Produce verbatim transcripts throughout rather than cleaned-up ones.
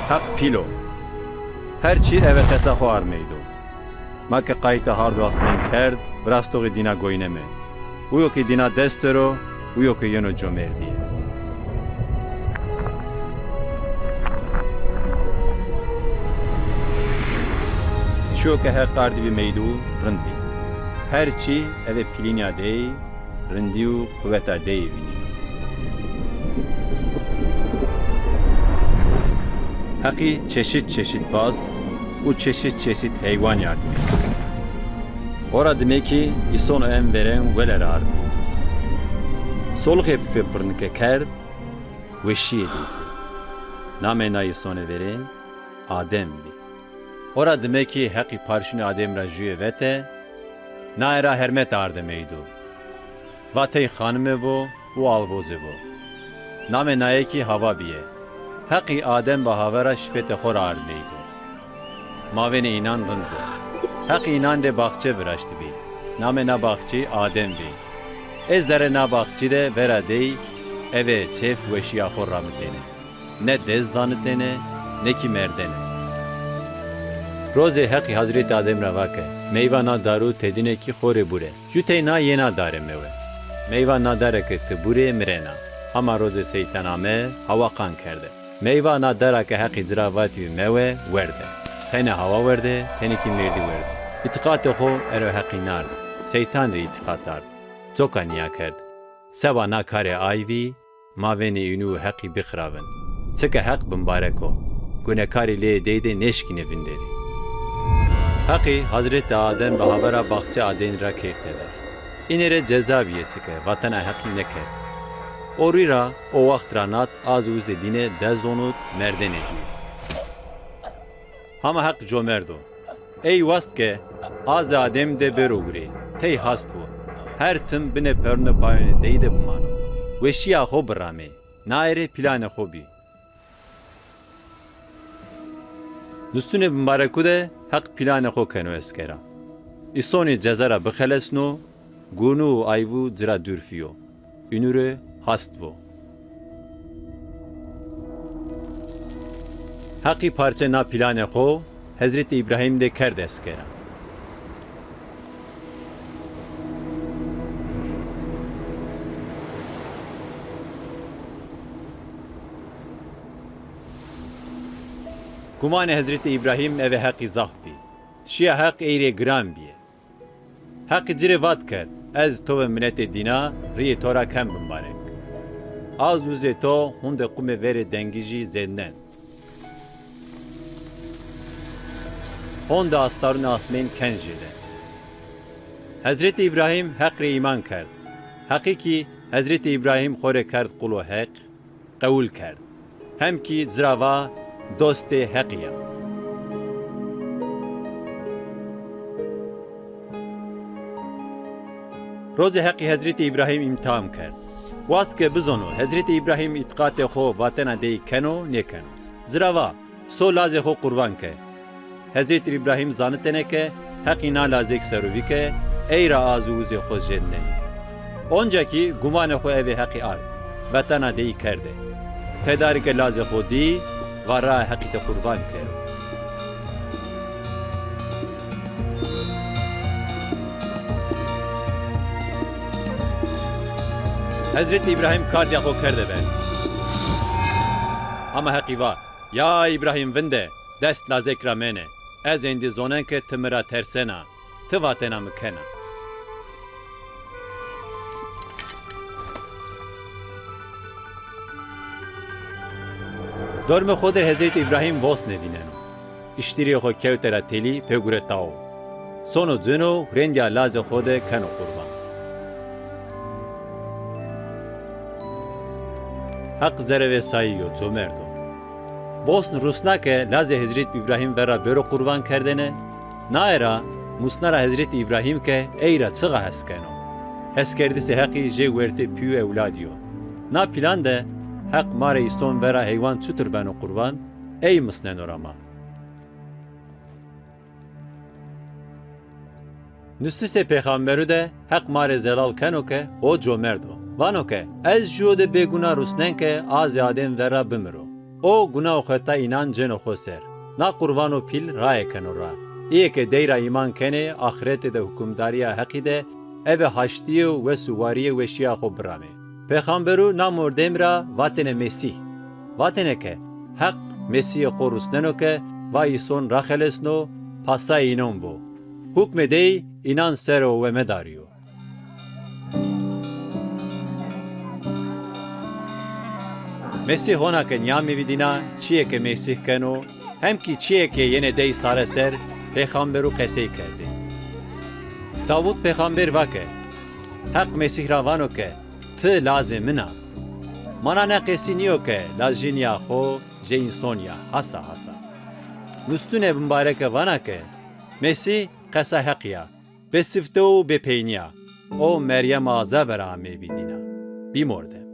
Heq pîl o. Her çî eve qesa xo ard meydo. Ma ke qayîta hard û asmên kerd, virastoxî dîna goyneme. Uyo ke dîna dest der o, uyo ke yeno comerdîye. Çîyo ke Heq ardî vî meydû rind bî. Her çî eve pîlînîya dey, rindî û quweta dey vînîno. Heqî çeşit çeşit vaz û çeşit çeşit heywan yardimê. Ora dime kî îsono en verên wele ra ardimê. Solixê bifê pirnike kerd, weşîye dîtî. Namê na îsonê verên Adem bî. Ora dime kî Heqî parşûnê Adem ra jûye vete, naye ra hermete arde meydo. Va tey xanime bo û alvozê bo. Namê naye kî Hawa bîye. Heqî Adem ve Hawe ra şifetê xo ra ard meydo. Mavênê înan rind bo. Heqî înan rê baxçe viraştibî. Namê na baxçeyî Adem bî. Ê zerrê na baxçî de vera dey eve çêf weşîya xo ramitêne. Ne dez zanitêne, ne kî merdene. Rozê Heqî Hezretî Adem ra va ke, meyva na darû tedîne kî xo rê bure. Jutey na yê na dare mewe. Meyva na dare ke ti burê, mirena. Hama rozê Seytan ame, Hawa qan kerde. Meyva na dara ke Heqî ci ra vatî mewe, werde. Tenê Hawa werde, tenê kî mêrdî werde. Îtîqatê xo ero Heqî nard. Seytan rê îtîqat ard. Coka nîya kerd. Seba na karê ay vî, mavênê înû û Heqî bixira vin. Çike Heq bimbarek o. Gunekarî leyê dey de nêşkîne vinderê. Heqî Hezretî Adem ve Hawe ra baxçê Adenî ra kerd teber. Înê rê ceza bîye çike vatena Heqî nêkerd. O rûy ra o waxt ra nat az û uzê dîne dez zonut, merdenê dîye. Hama Heq comerd o. Ey wast ke azê Adem de bêro wurê, tey hast wo. Her tim binê perunê payonê dey de bimano. Weşîya xo biramê. Naye rê pîlanê xo bî. Nusûnê bimbarekû de Heq pîlanê xo keno eskera. Îsonî ceza ra bixelesno, gûnû û ayvû ci ra dûr fîyo. Înû rê hast vo. Heqî parçe na pîlanê xo Hezretî Îbrahîm de kerd eskera. Gumanê Hezretî Îbrahîm eve Heqî zaf bî. Şîya Heq ey rê giran bîye. Heqî ci rê vat kerd, ez to ve minetê dîna, rîyê to ra ken bimbarek. Az uzê to honde qumê verê dengijî zêdnen. Honde astarunê asmên ken jêde. Hezretî Îbrahîm Heq rê îman kerd. Heqî kî Hezretî Îbrahîm xo rê kerd qulo Heq, qewul kerd. Hem kî ci ra va dostê Heqî ya. Rozê Heqî Hezretî Îbrahîm îmtihan kerd. Wast ke bizono Hezretî Îbrahîm îtîqatê xo vatena dey keno, nêkeno. Ci ra va, so lazê xo qurvan ke. Hezretî Îbrahîm zanitêne ke Heqî na lazêk ser o bî ke ey ra az û uzê xo jêdnenî. Onca kî gumanê xo eve Heqî ard, vatena dey kerde. Tedarîke lazê xo dî, va rae Heqî de qurvan kero. Hezretî Îbrahîm kardîya xo kerde berz. Ama Heqî va, ya Îbrahîm vinde, dest lazêk ra mene. Ez êndî zonen ke ti mi ra tersena, ti vatena mi kena. Dormê xo de Hezretî Îbrahîm vosne vîneno. Îştîrê xo kewte ra telî, pê gure tawo. Sono cêno, hurêndîya lazê xo de keno qurban. Heq zerevêsayî yo, comerd o. Vosn rusna ke lazê Hezretî Îbrahîm vera bêro qurban kerdene, naye ra musna ra Hezretî Îbrahîm ke ey ra çixa hes keno. Heskerdisê Heqî jê wertê pî û ewladî yo. Na pîlan de Heq ma rê îson vera heywan çutir beno qurban, ey misneno ra ma. Nusisê pêxamberû de Heq ma rê zelal keno ke o comerd o. Vano ke, ez jûyo de bêguna rusnen ke azê Adem vera bimiro. O gunao xeta înan ceno xo ser. Na qurbano pîl raye keno ra. Îyê ke dey ra îman kenê, axirete de hukimdarîya Heqî de eve haştîye û wes û warîye weşîya xo biramê. Pêxamberû na mordem ra vatêne Mesîh. Vatêne ke Heq Mesîhê xo rusneno ke va îson raxelesno, pasayê înon bo. Hukmê dey înan ser o we medarîyo. Mesîh hona ke nîyamî vî dîna, çîyê ke Mesîh keno, hem kî çîyê ke yenê dey sare ser, pêxamberû qesey kerdê. Dawud pêxamber va ke, Heq Mesîh ra vano ke, ti lazê min a. Mana ne qesî nîyo ke lazjênîya xo jê însonî ya, hasa hasa. Nusnunê bimbareke vana ke, Mesîh qesa Heqî ya, bêsifte û bêpeynî ya. O Meryem azabe ra amê vî dîna, bî mordem.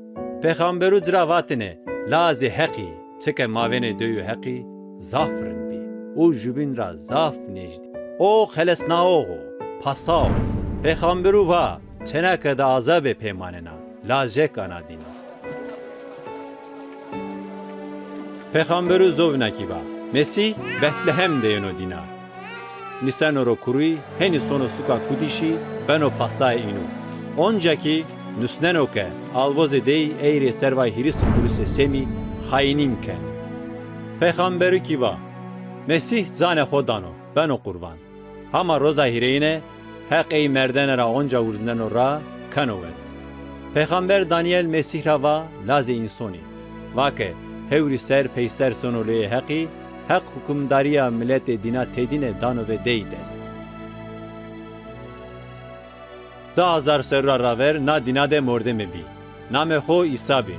Pêxamberû ci ra vatêne, lazê Heqî, çike mavênê dey û Heqî zaf rind bî û jubîn ra zaf nêjdî. O xelesnaox o, pasa o. Pêxamberû va, çeneke de azabe pê manena, lajek ana dîna. Pêxamberû zovîna kî va, Mesîh Betlehem de yeno dîna. Nîseno ro kurî, henî sono suka Kudîşî, beno pasayê înu. Onca kî nusneno ke alvozê dey ey rê serva hîris û hurusê semî xayînîn keno. Pêxamberû kî va, Mesîh canê xo dano, beno qurban. Hama roza hîrêyine Heq ey merdene ra onca wurzneno ra, keno wes. Pêxamber Danîel Mesîh ra va lazê însonî. Va ke, hewrî ser peyser sono lêyê Heqî, Heq hukimdarîya miletê dîna tedîne dano ve dey dest. Di hezar serra raver na dîna de mordeme bî. Namê xo Îsa bî.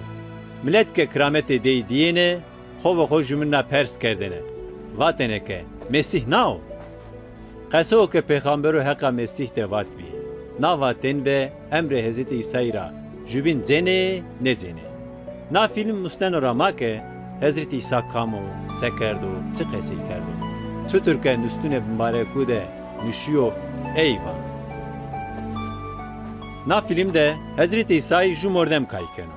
Milet ke kirametê dey dîyêne, xo ve xo jumîn ra pers kerdêne. Vatêne ke, Mesîh na o? Qeseo ke pêxambero heqa Mesîh de vatbî. Na vatên ve emrê Hezretî Îsayî ra jubîn cênê, nêcênê. Na fîlm musneno ra ma ke Hezretî Îsa kam o, se kerdo, çi qesey kerdo. Çutur ke nusnunê bimbarekû de nuşîyo, ey vano. Na fîlm de Hezretî Îsayî ju mordem kay keno.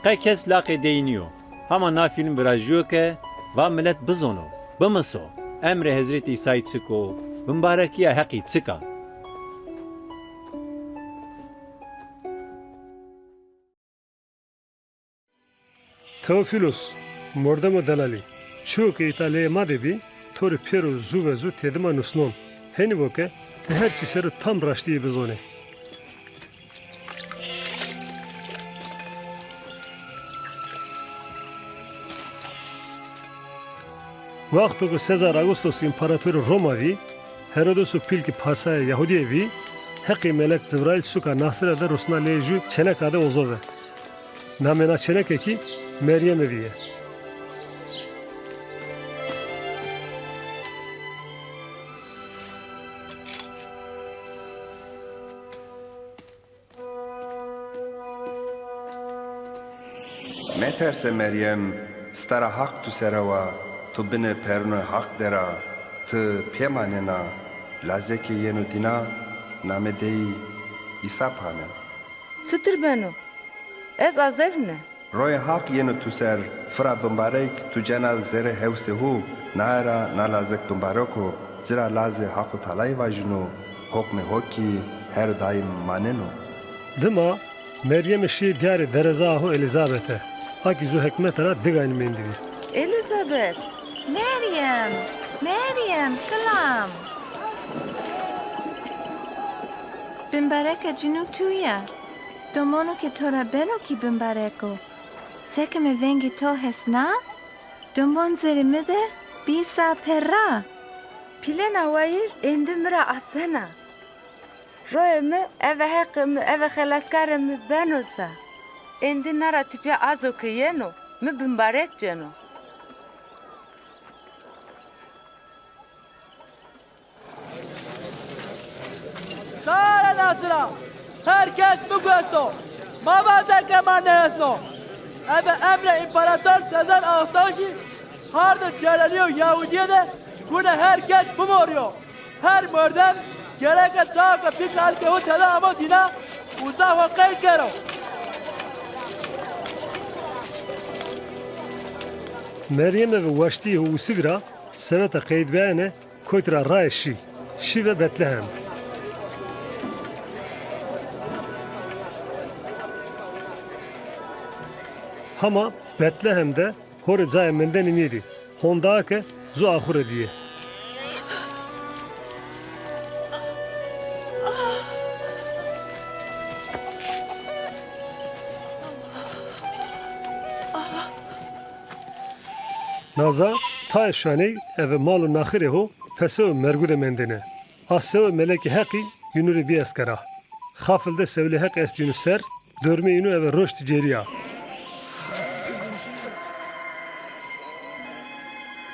Qe kes laqê dey nîyo. Hama na fîlm virajîyo ke va milet bizono, bimiso, emrê Hezretî Îsayî çik o, bimbarekîya Heqî çik a. Teofîlos, mordemo delalî, çiyo ke îta leyê ma de bî, to rê pêro zû ve zû têdima nusnon. Henî bo ke ti her çî ser o tam raştîyê bizonê. Wexto ke Sezar Augustos împaratorê Roma vî, Herodoso pîl kî pasayê Yahudîye vî, Heqî melek Cibraîl suka Nasire de rusna leyê ju çeneka de ozo ve. Namê na çeneke kî Meryeme vîye. Meterse Meryem, stara Haq tu sere wa, tu binê perunê Haq der a, ti pêmanena, lazekê yeno dîna, namê dey Îsa pane. Çitur beno? Ez azevne. Royê Haq yeno tu ser, fira bimbarek tu cena zerê hewsê hu, naye ra na lazek bimbarek o, ci ra lazê Haq û Talayî vajîno, hokmê ho kî her daîm maneno. Dima Meryeme şîyê dîyarê dereza ho Elîzabete. A kî zu hekmete ra digayn mendî vî. Elîzabet! Meryem! Meryem! Kilam! Bimbareke cînû tu ya. Domono ke to ra beno kî bimbarek o. Seke mi vengê to hesna, domon zerê mi de bî sa perra. Pîlena wayîr êndî mi ra asena. Royê mi, eve heqê mi, eve xelaskarê mi beno sa. Êndî na ra tipîya azo ke yeno, mi bimbarek ceno. Sare Nasira, her kes biguesto, ma vaze ke ma nêhesno. Eve emrê împarator Sezar Augustos î, hardê Celalîyo Yahudîye de gune her kes bimorîyo. Her mordem gereke cao ke pîl lalkê ho tede amo dîna, uza ho qey kero. Meryeme ve waştîyê ho Usivî ra seweta qeydbîyayene kotî ra rae şî. Şî ve Betlehem. Hama Betlehem de ho rê caye mendene nêdî. Honda ke zu axure dîye. Naza tayê şaney eve mal û naxirê ho pesewe mergu de mendêne. A sewe melekê Heqî yînû rê bî eskera. Xafil de sewlê Heq est yînû ser, dormê yînû eve roştî cêrîya.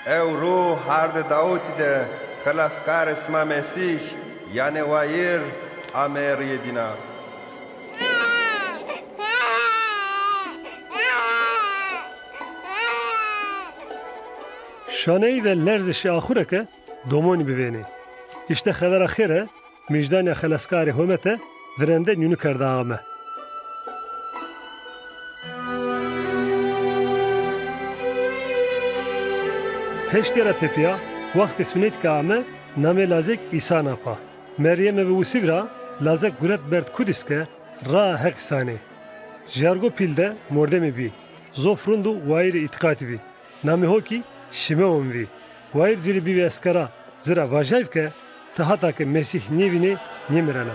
Ewro hardê Dawutî de xilaskarê sima Mesîh, yanê wayîr, ameye rîyê dîna. Şaneyî ve lerzê şî axure ke domonî bivênê. Îşte xevera xêre, Mijdanîya xelaskarê Homete virende nînû kerda ame. Heştê ra tepîya, wextê sunetî ke ame, namê lazêk Îsa na pa. Meryeme ve Usivî ra lazek guret berd Kudîs ke raa Heqî sanê. Jergo pîl de mordemê bî. Zof rind û wayîrê îtîqatî vî. Namê ho kî Şimeon vî. Wayîr ci rê bîvî eskera, ci ra vajayîv ke ti hata ke Mesîh nêvînê, nêmirena.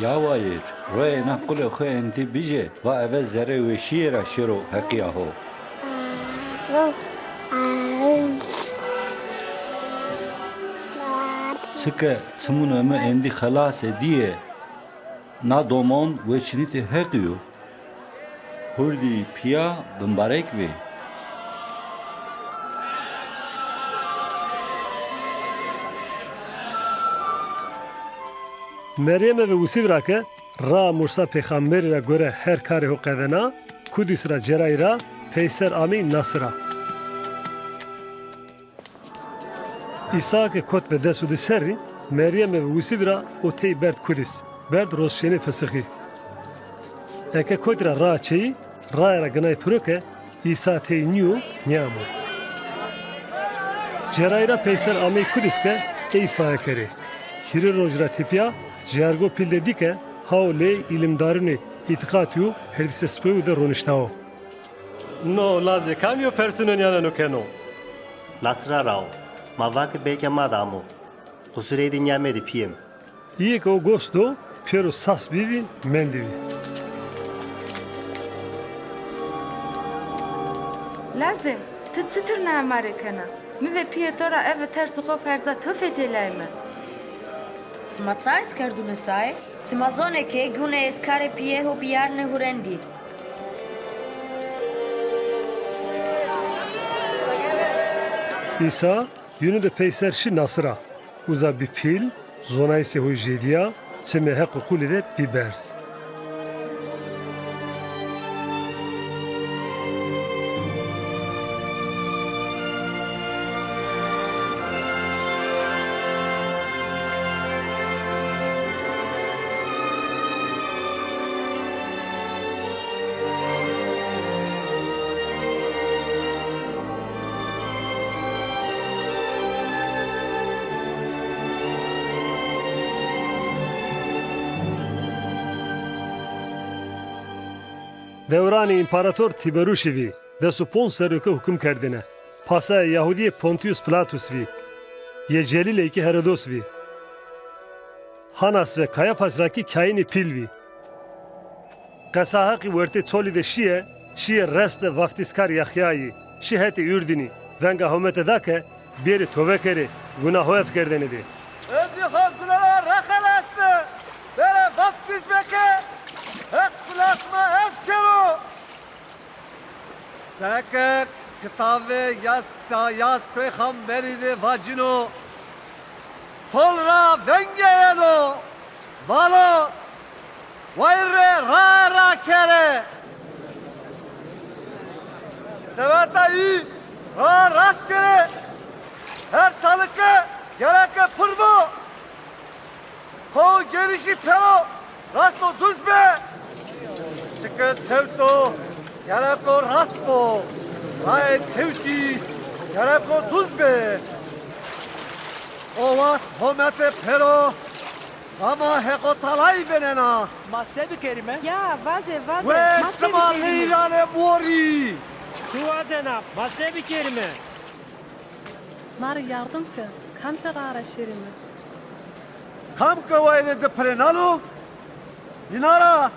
Ya wayîr, royê na qulê xo endî bijê, va eve zerrê weşîye ra şêro Heqîya ho. Çike çimûnê mi endî xelasê dîye. Na domon weçînitê Heqî yo. Hurdî pîya bimbarek bê. Meryeme ve Usivî ra ke raa Musa peyxamberî ra gore her karê ho qedena, Kudîs ra cerayî ra peyser ameyî Nasira. Îsa ke kot ve des û di serrî, Meryeme ve Usivî ra o tey berd Kudîs, berd rozşênê Fisixî. Eke kotî ra raa çeyî, raye ra ginay piro ke Îsa tey nîyo, nêamo. Cerayî ra peyser ameyî Kudîs ke ey saye kerê. Hîrê rojî ra tepîya jergo pîl de dî ke hao leyê îlimdarûnê îtîqatî û herdîse sipewî de roniştao. No lazê kamî yo, persûnê nîyanê no keno? Nasira ra o. Ma va ke belkî ma de amo. Qusurê de nîyamedî pîyê mi. Îyê ke o gos do, pêro sas bîvî, mendîvî. Lazê, ti çitur naye ma rê kena? Mi ve pîyê to ra eve ters û xof herza, to fetêlayîme. Sima ça eskerdûne saye? Sima zonê ke gûnê eskarê pîyê ho bîyarnê hurendî. Îsa yînû de peyser şî Nasira. Uza bî pîl, zonayîsê ho jêdîya, çimê Heq û qulî de bî berz. Dewranê împarator Tîberûşî vî, des û ponc serrî ke hukim kerdêne. Pasayê Yahudîyê Pontius Pilatus vî. Yê Celîley kî Herodos vî. Hanas ve Kayafas ra kî kayînê pîl vî. Qesa Heqî wertê çolî de şîye, şîye reste vaftîzkar Yaxyayî, şî hetê Urdinî, venga Homete da ke bêrê tobe kerê, guna ho ef kerdene bê. Êndî xo guna ra rexelasne, bêre vaftîz beke, Heq gunas ma ef kero. Seke kitabê Yesayas peyxamberî de vacîno, çol ra vengê yeno, vano, wayîr rê rae rakerê. Seweta î rae rast kerê, her salike gereke pir bo. Xo gêrişî pêro rast û duz bê. Çike sewto gereko rast bo. Aye tewtî gereko duz bê. O waxt homete pêro, ama Heqo Talay vênena. Ma se bikerîme? Ya, vaze, vaze. Wê sima leyranê morî. Çi wazena? Ma se bikerîme? Ma rê yardim ke, kamca ra ara şêrîme? Kam ke wayîrê di pirê nano, nîna ra.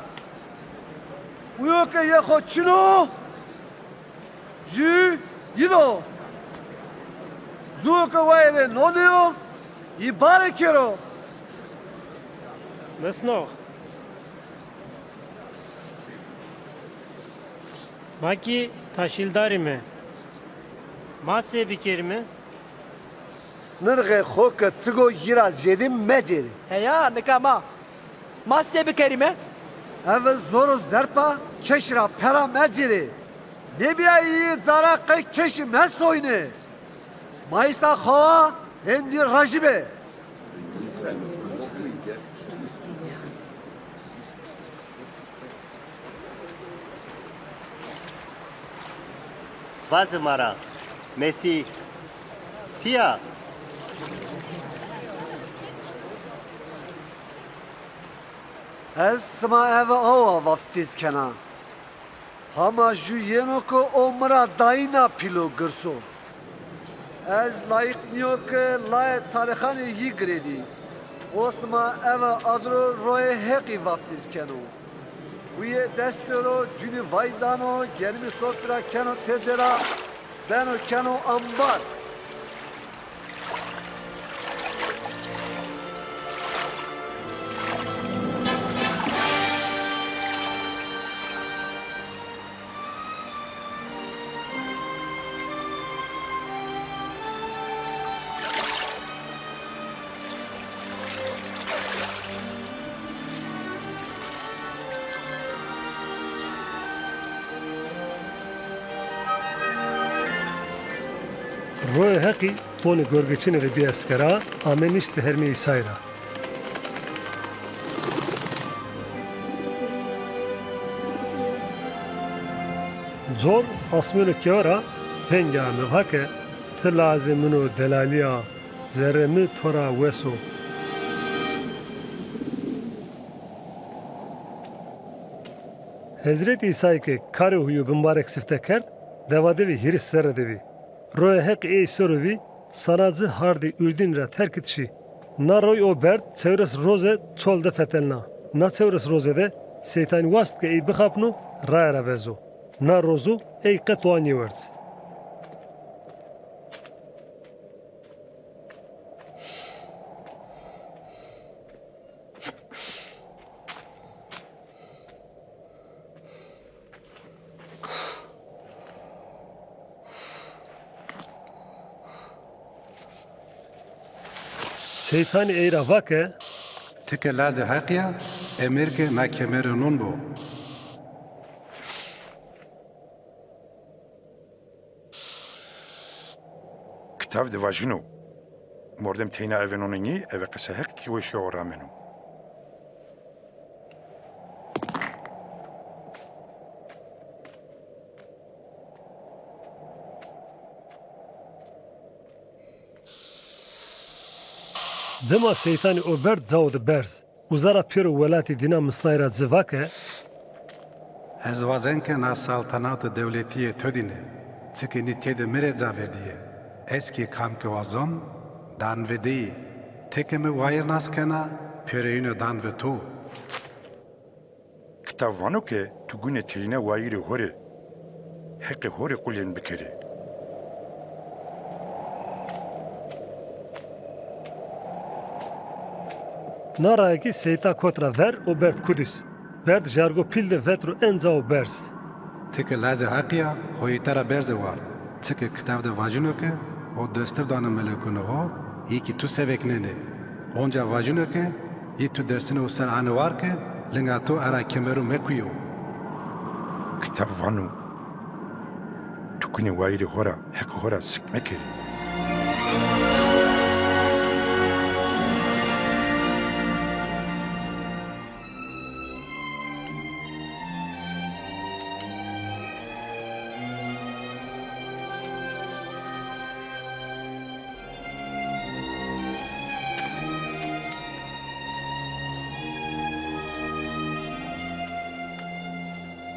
Uyo ke yê xo çin o, jü yi do. Zu ke wayîrê nonê yo, yi bare kero. Misnox. Ma kî taşîldarîme. Ma se bikerîme? Nirxê xo ke çik o yi ra zêdî mecêrê. Heya, nika ma. Ma se bikerîme? Eve zor û zerpa keşî ra pera mecêrê. Nêbîyayî yi cara qey keşî mesoynê. Mayîsa xawa hêndî rajî bê. Vaze ma ra, Mesîh tîya? Ez sima eve awa vaftîz kena. Hama jü yeno ke o mi ra dayîna pîl û girs o. Ez layîq nîyo ke layê çalixanê yî girêdî. O sima eve adro Royê Heqî vaftîz keno. Huyê destê ro cunî vay dano, germî sofî ra keno têcera, beno keno ambar. Royê Heqî tonê gorgêçinî rê bî eskera, ame nişt ve hermê Îsay ra. Cor asmêno kewe ra vengê ame, va ke, ti lazê min o, delalîya, zerrê mi to ra wes o. Hezretî Îsayî ke karê huyû bimbarek sifte kerd, devadevi hîris zerre de vî. Royê Heqî ey ser o vî, sana ci hardî Urdînî ra terkit şî. Na roy o berd çewres roze çol de fetelna. Na çewres roze de Seytanî wast ke ey bixapno, raye ra vezo. Na rozu ey qet oa nêwerd. Seytanî ey ra va ke, ti ke lazê Heqî ya, emir ke na kemere non bo. Kitav de vajîno, mordem teyna eve nonê nî, eve qesê Heqî kî weşîya o rameno. Dima Seytanî o berd cao de berz. Uza ra pêro welatê dîna misnay ra ci va ke, ez wazen ke na saltanat û dewletîyê to dîne, çike nî têde mi rê ca verdîye. Ez kî kam ke wazon, dan ve deyî. Ti ke mi wayîr nas kena, pêroyîno dan ve to. Kitab vano ke tu gune teyna wayîrê ho rê, Heqê ho rê qulên bikerê. Na raye kî Seyta kot ra ver û berd Kudis. Berd jargo pîl de vet ro en cao berz. Ti ke lazê Heqî ya, hoyîta ra berze war. Çike kitab de vajîno ke, o destir dano melekûnê ho, yî kî tu seveknenê. Onca vajîno ke, yî tu destinê ho ser anê war ke, linga to era kemerû mekuyo. Kitab vano, tu gune wayîrê ho ra, Heqê ho ra sik mekerê.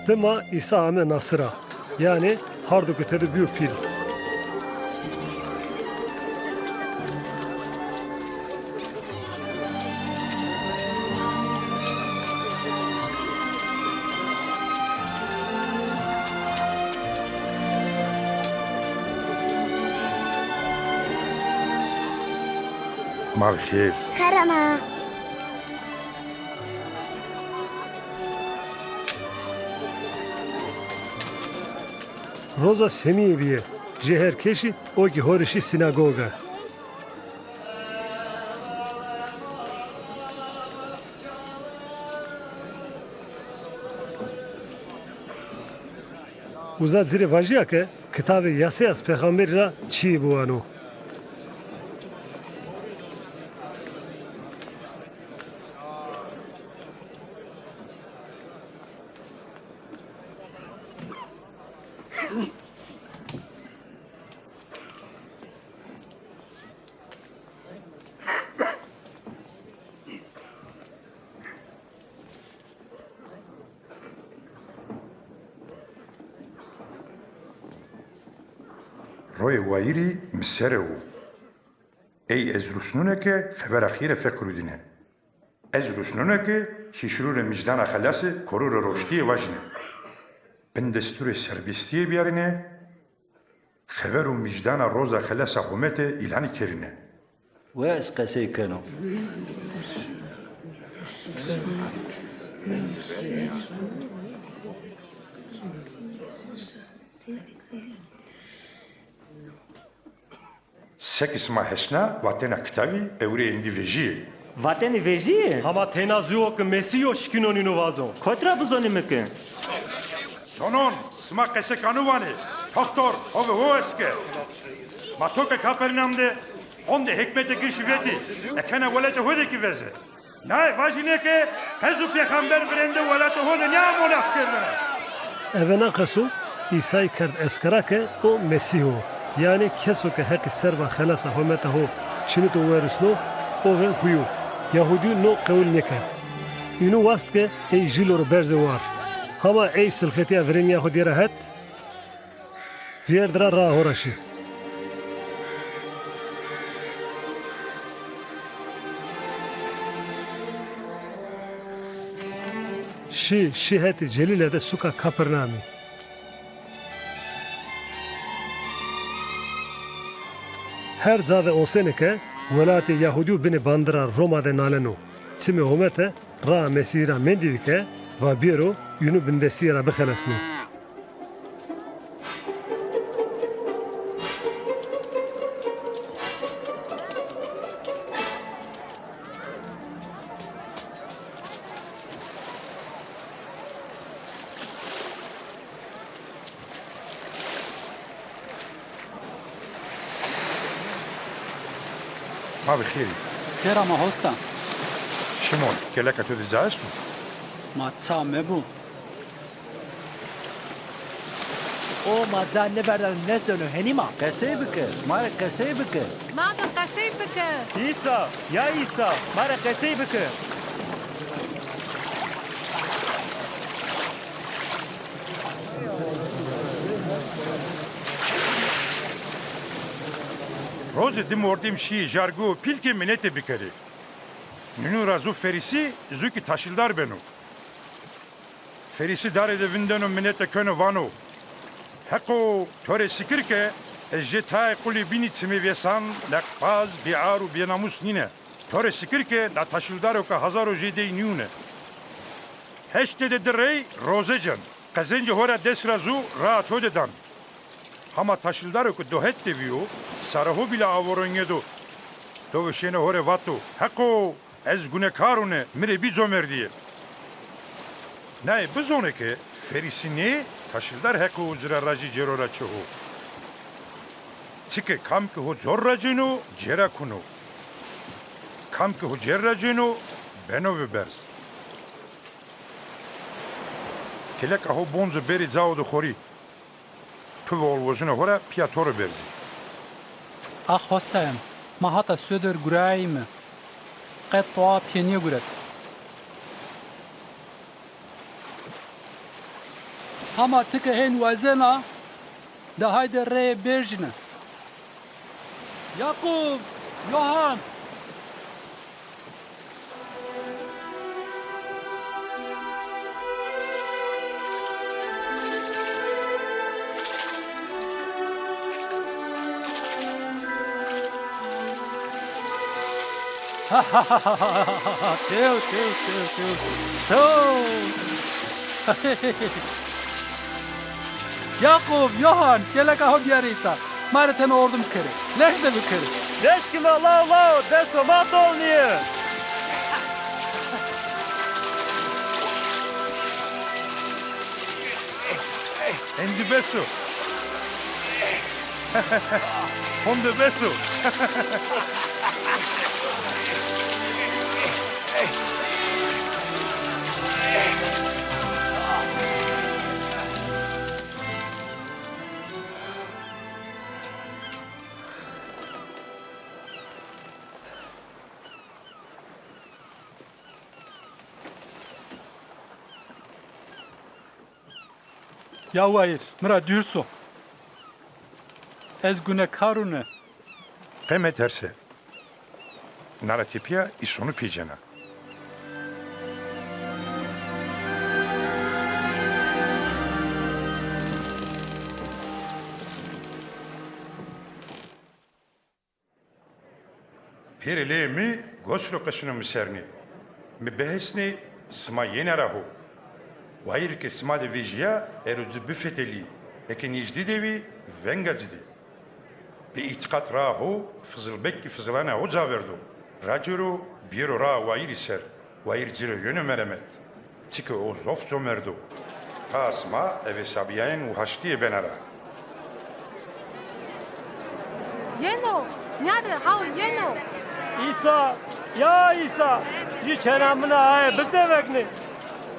Dima Îsa ame Nasira, yanî hardo ke tede bîyo pîl. Ma bi xêr. Xêr ama. Roza semîye bîye. Jê her keşî o kî ho rê şî sînagoga. Uza ci rê vajîya ke kitabê Yasayas pêxamberî ra çîyê biwano. Royê wayîrî mi ser o. Ey ez rusnune ke xevera xêre fekurudîne. Ez rusnune ke hîşrû rê mijdana xelasê, korû rê roştîye vajîne. Bindesturê serbestîye bîyarîne, xever û mijdana roza xelasa homete îlanî kerîne. Wes qesey keno. Seke sima hesna, vatena kitavî ewrê êndî vejîyê. Vatenî vejîyê? Hama teyna zu yo ke Mesîh o şikîno nîno vazo. Kot ra bizonîme ke? Zonon, sima qese kanu vanê. Toxtor, ho ve ho eske. Ma to ke Kapernam de, honde hekmete girşî vetî. Ekena welatê ho de kî veze. Naye vajîne ke qe zu pêxamber virende welatê ho de nêamo naskerdene. Eve na qeso Îsay kerd eskera ke o Mesîh o, yanî keso ke Heqî serba xelasa hometa ho çinito werusno, o ve huyo. Yahudîyo no qewul nêkerd. Înu wast ke ey jîlo ro berze war. Hama ey silxetîya virenîya xo dîye ra het, vîyerd ra raa ho ra şî. Şî, şî hetê Celîle de suka Kapernamî. Her ca de osêne ke welatê Yahudîyo binê bandira Roma de naleno. Çimê homete raa Mesîhî ra mendîbî ke va bêro, înu bindestîye ra bixelesno. Ma bi xêr î. Xêr ama hosta. Şimon, keleka to de ca esto? Ma ça mebo. O ma ca nêverda, nêzeno, henî ma. Qesey bike, ma rê qesey bike. Ma do qesey bike. Îsa, ya Îsa, ma rê qesey bike. Rozê di mordem şîyê jargo pîl ke minete bikerê. Nînu ra zu Ferîsî, zu kî taşildar beno. Ferîsî darê de vindeno minete keno vano, Heqo, to rê sikir ke ez jê tayê qulî bînî çimê vêsan, leqbaz, bêar û bênamûs nîne. To rê sikir ke na taşildaro ke hazaro jê dey nîyûne. Heştê de di rey roze cen. Qezencê ho ra dest ra zu raa to de dan. Hama taşildaro ke do het de vîyo, sare ho bîle avoro nêdo. Do veşêne ho rê vato, Heqo, ez gunekar une, mi rê bî comerdîye. Naye bizone ke Ferîsî nê, taşildar Heqo ci ra racê cêro ra çi ho. Çike kam ke ho cor ra cêno, cêra kuno. Kam ke ho cêr ra cêno, beno ve berz. Keleka ho bonco bêrê cao de xorî. Tu ve olvozunê ho ra pîya to ro berzî. Ax hostayan, ma hata sodir gurayayîme. Qet toa pîye nêguret. Hama ti ke hên wazena, de hayde reyê bêrjine. Yaqûb, Yohan! Tew, tew, tew, tew. Tew. Yaqûb, Yohan, kêleka ho biyarê îta. Ma rê tena ordim kerê. Leş de bikerê. Leşkî ma law law, desto ma tol nîyê. Endî bes o. Honde bes o. Ya wayir, mi ra dûr so. Ez gunekar une. Qe meterse. Na ra tepîya îsonû pêcena. Pêrê leyê mi gos ro qesûno mi ser nê. Mi bihesnê sima yena ra ho. Wayîrê ke sima de vejîya, ero ci bifetelî. Eke nêjdî de vî, venga ci dê. Bi îtîqat raa ho, fizilbek kî fizilana ho ca verdo. Racêro biyero raa wayîrî ser. Wayîr ci rê yeno meremet. Çike o zof comerd o. Raa sima eve sabîyayên û haştîye bena ra. Yeno, nîyade haw yeno. Îsa, ya Îsa, jû çena min a aye bizeveknê.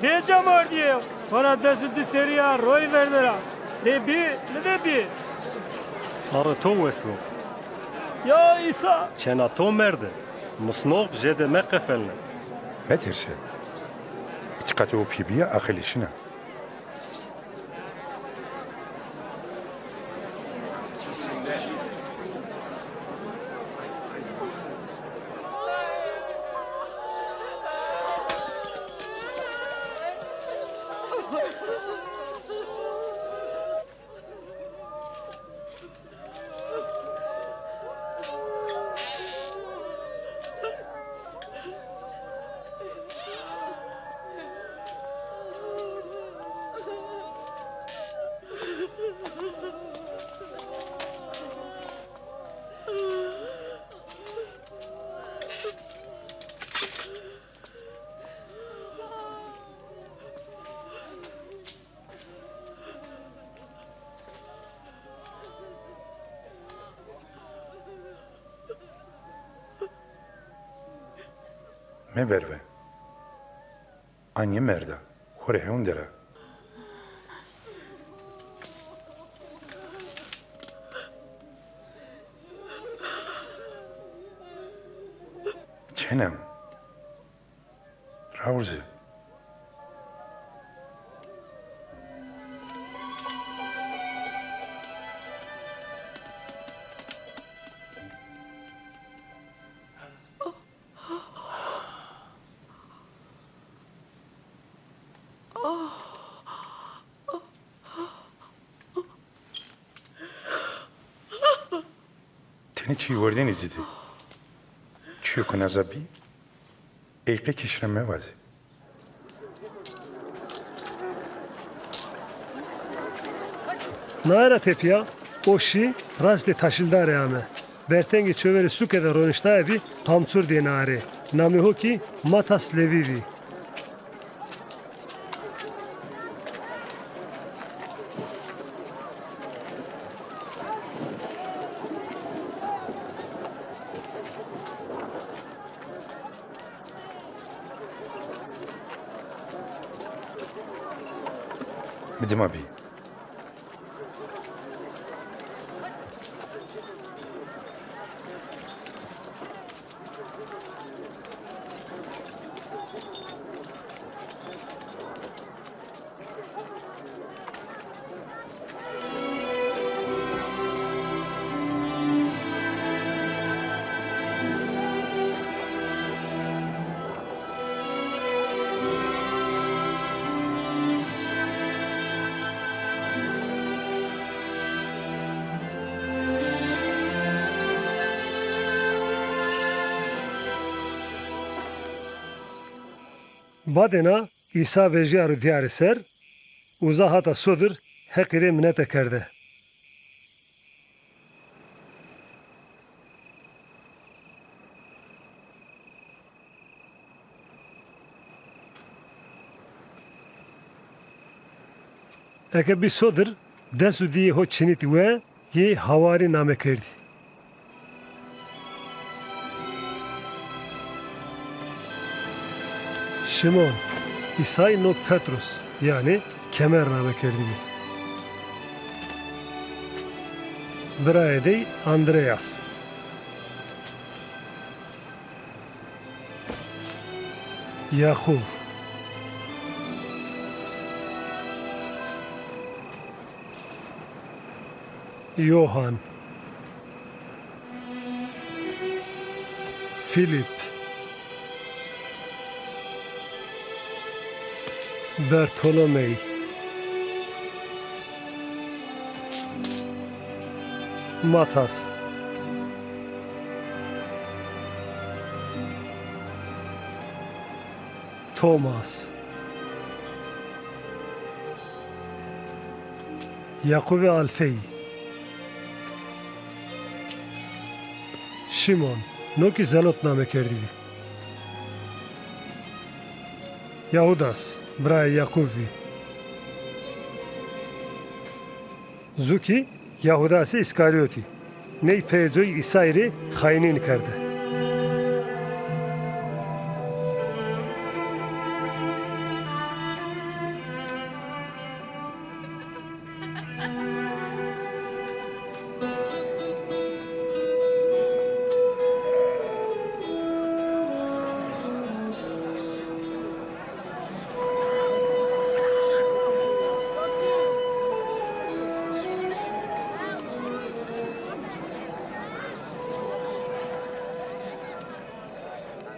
Bêcemardîye, hona des û di serî ya roy verde ra. Dê bî, mi de bî. Sarê to wes bo. Ya Îsa! Çena to merde. Misnox jêde meqefelne. Meterse. Îtîqatê o pê bîya aqilê şina. Meberve. Anîye merda. Xo rê hewn der a. Çenem. Rawze. Tenê çî werdênê ci de. Çîyo ke naza bî, ey qe keşî ra mevazê. Naye ra tepîya o şî rastê taşîldarê ame. Bertengê çêverê sûke de roniştaye bî, qamçur dêne arê. Namê ho kî Matas Levî bî. Mi dima bî. Badêna Îsa vejîya ro dîyarê ser, uza hata sodir Heqî rê minete kerde. Eke bî sodir, dest û dîyê ho çinîtî we, yê hawarî name kerdî. Şimon, Îsay no Petrus, yanî Kemer name kerdî bî. Birayê dey Andreas. Yaqûb, Yohan, Fîlîp, Bertolomey, Matas, Tomas, Yaqûvê Alfeyî, Şimon, no kî Zelot name kerdî bî. Yahudas, birayê Yaqûv bî. Zu kî Yahudasê Îskarîyotî, ney peyê coy Îsay rê xayînîn kerde.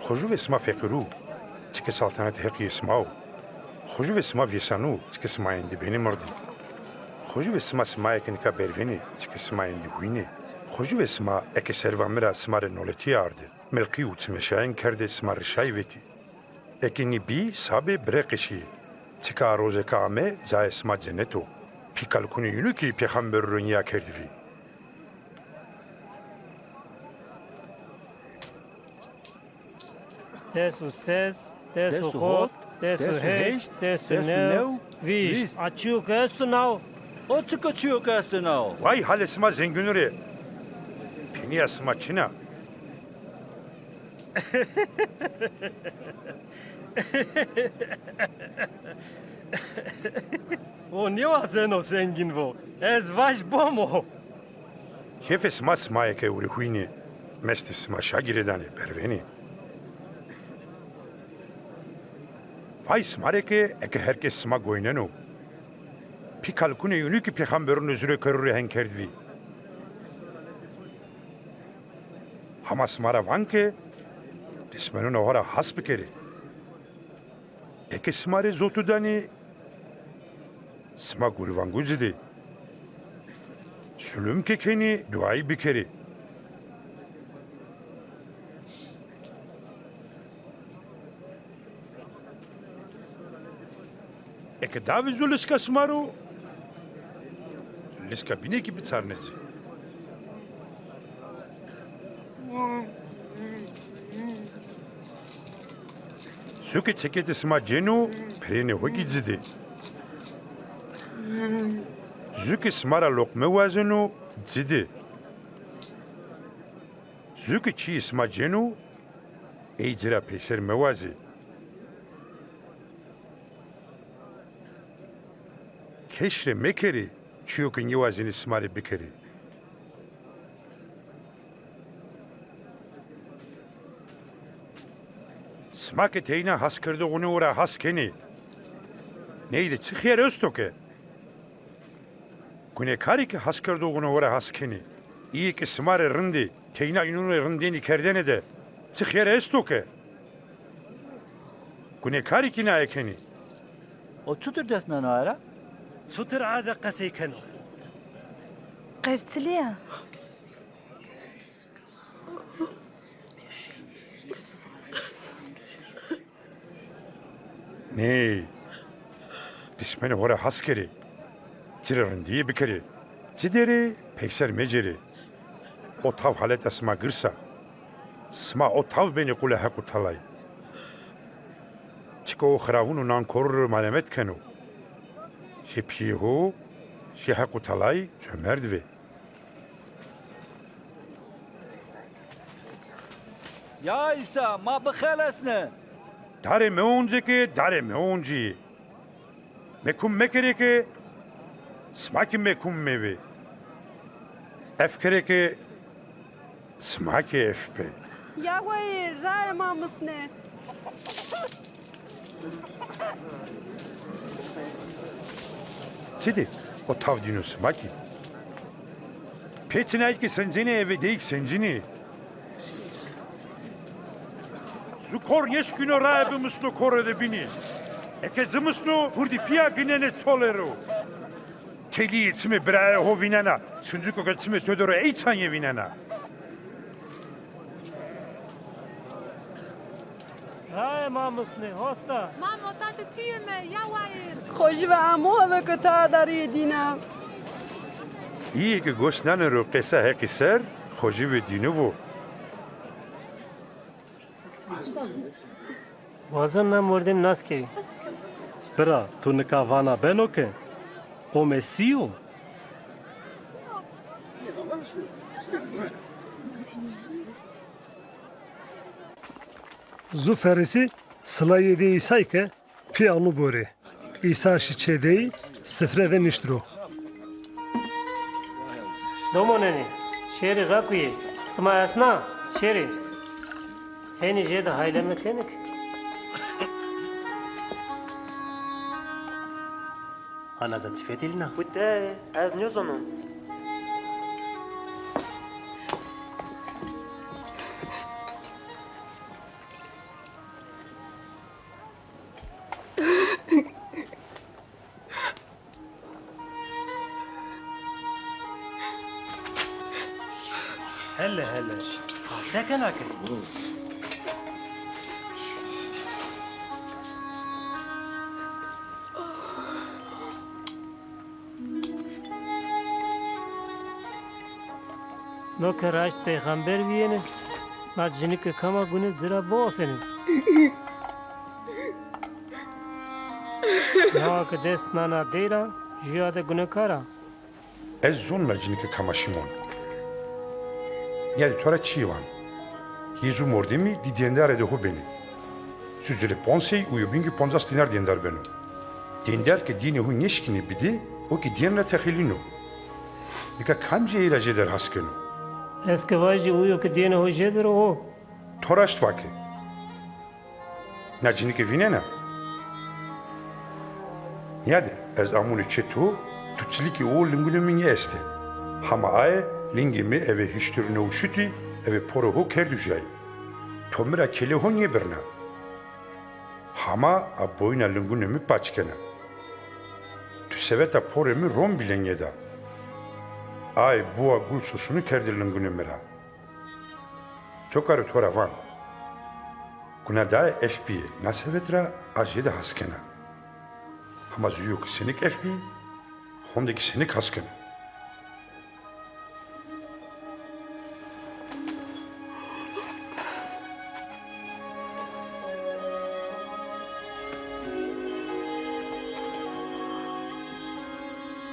Xo jû ve sima feqîrû, çike saltanetê Heqî yê sima o. Xo jû ve sima vêsanû, çike sima êndî benê mirdî. Xo jû ve sima, sima eke nika bervenê, çike sima êndî huyînê. Xo jû ve sima eke serva mi ra sima rê noletîye arde, milqî û çimeşayên kerde, sima rişayî vetî. Eke nî bî, sabê bireqeşîyê. Çike a roze ke ame, cayê sima cenet o. Pî kalikûnê yînû kî pêxamberû ro nîya kerdî vî. Des û ses, des û hot, des û heşt, des û new, vîst. A çîyo ke esto nao? O çika çîyo ke esto nao? Vay halê sima zengînû rê. Pênîya sima çin a. O nêwazeno zengîn bo. Ez vaj bom o. Kêfê sima, sima eke ewrê huyînê, mestê sima şa girêdanê, bervenê. Vay sima rê ke eke her kes sima goyneno. Pî kalikûnê yînû kî pêxamberûnê zûrekerû rê hen kerdî vî. Hama sima ra van ke dismenûna ho ra has bikerê. Eke sima rê zotû danê, sima gulvangû ci dê. Sulum ke kenê, duayî bikerê. Eke davê zu liska sima ro, liska bîne kî biçarnê ci. Zu ke çeketê sima cêno, pirênê ho kî ci dê. Zu ke sima ra loqme wazeno, ci dê. Zu ke çîyê sima cêno, ey ci ra peyser mewazê. Keş rê mekerê, çîyo ke nêwazenê sima rê bikerê. Sima ke teyna haskerdoxûnê ho ra has kenê, ney de çi xêr esto ke? Gunekarî ke haskerdoxûnê ho ra has kenê, îyê ke sima rê rind ê, teyna înûnê rindênî kerdene de çi xêr esto ke? Gunekarî kî naye kenê. O çutir dest nano aye ra? Çutir aye de qesey keno? Qeftilîya. Nê, dismenê ho ra has kerê. Ci rê rindîye bikerê. Ci derê peyser mecerê. O taw haleta sima girs a. Sima o taw benê qula Heq û Telayî. Çike o xiravûn û nankorû rê malemet keno. Jê pîyê ho, jê Heq û Telayî comerd vê. Ya Îsa, ma bixelesne. Darê meoncê ke darê meoncî yê. Mekum mekerê ke sima kî mekum mebê. Ef kerê ke sima kî ef bê. Ya wayîr, rae ma misnê. Çi dî? O taw dîno sima kî. Pê çinayî ke sencenê eve deyîk sencinî. Zu kor nêşkîno rae bimisno kore de bînî. Eke ci misno, hurdî pîya ginenê çolê ro. Telîyê çimê birayê ho vînena, sinciko ke çimê to de ro ey çanyê vînena. Rae ma misnê, hosta. Ma motazê tu yê me, ya wayîr. Xo jî ve amo eve ke tu adarîyê dîna. Îyê ke goş nanê ro qesa Heqî ser, xo jî ve dîno vo. Wazon na mordem nas kerî. Bira, tu nika vana beno ke o Mesîh o? Zu Ferisî silayê dê Îsay ke pîya nû borê. Îsa şî çê dey, sifre de nişt ro. Domonenê, şêrî rakuyê, sima esna, şêrî. Henî jêde hayleme kenê ke. Ana za çi fetelîna? Pute, ez nêzonon. Hele hele. Ha, se kena ke? No ke raşt peyxamber vîyêne, na cinike kama gune ci ra biosenê. Nawa ke dest nana dey ra, jûya de gunekar a. Ez zon na cinike kama Şimon. Nîyadê to ra çîyê van. Yê zu mordemî di dêndarê de ho benê. Zu ci rê ponc sey û yobîn kî poncas dînar dêndar beno. Dêndar ke dênê ho nêşkînê bidê, o kî dên ra texelîno. Nika kamcî ey ra jêder has keno? Ez ke vajî uyo ke dênê ho jêder o, o. To raşt vake. Na cinike vînena? Nîyade, ez amonî çê to, tu çilikî o lingunê mi nêestê. Hama aye lingê mi eve hiştir newşitî, eve porê ho kerdî jay. To mi ra kelê ho nêbirna. Hama a boyna lingunê mi paç kena. Tu seveta porê mi ron bî lengê da. Aye buwa gul sosunu kerdî lingunê mi ra. Coka ro to ra van. Guna daye ef bîyê, na sevet ra a jêde has kena. Hama zuyo ke senik ef bî, honde kî senik has kena.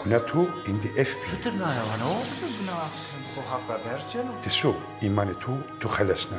Guna to êndî ef bî. Çutir naya vano? Çutir guna ho Haq ra berz ceno? Îso, îmanê to tu xelesna.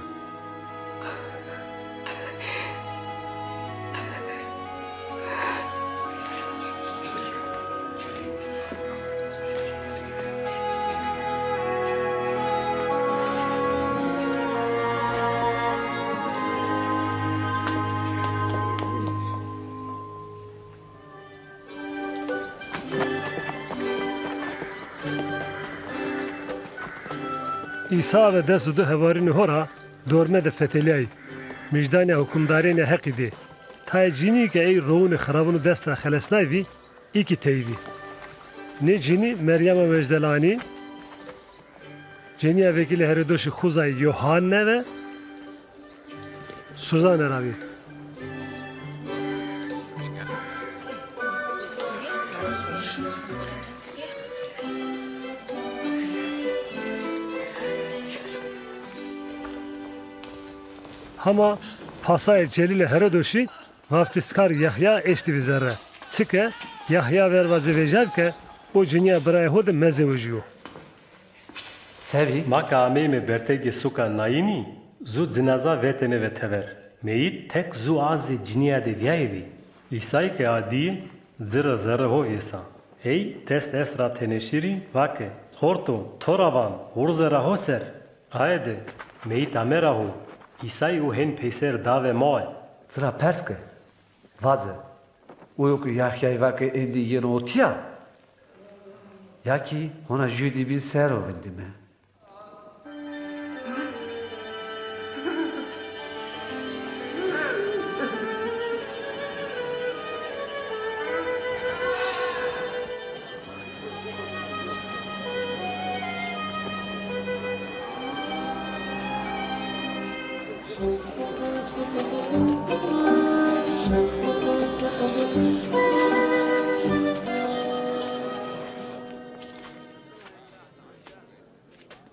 Îsa ve des û di hevarînê ho ra dorme de fetelîyayî, mijdanîya hukimdarênê Heqî dê. Tayê cinî ke ey rowunê xiravunû dest ra xelesnay vî, î kî tey vî. Nê cinî Meryema Mecdelanî, cenîya vekîlê Herodoşî Xuzay Yohanne ve Suzane ra vî. Hama pasayê Celîlê Herodoşî vaftîzkar Yahya eştî vî zerre. Çike Yahya verva ci vejîyay ke o cinîya birayê ho de mezewijîyo. Sebî? Ma ke ameyme bertegê suka Nayînî, zu cinaza vetêne ve tever. Meyît tek zu azê cinîya de vîyayê vî. Îsay ke a dî, ci ra zerrê ho vêsa. Ey dest est ra teneşîrî, vake, Xorto, to ra van, urze ra ho ser! Aye de, meyît ame ra ho. Îsay û hên peyser davê mae. Ci ra pers ke, vace, uyo ke Yahyay vake êndî yeno o tîya? Ya kî hona jûyê de bîn ser o vindîme?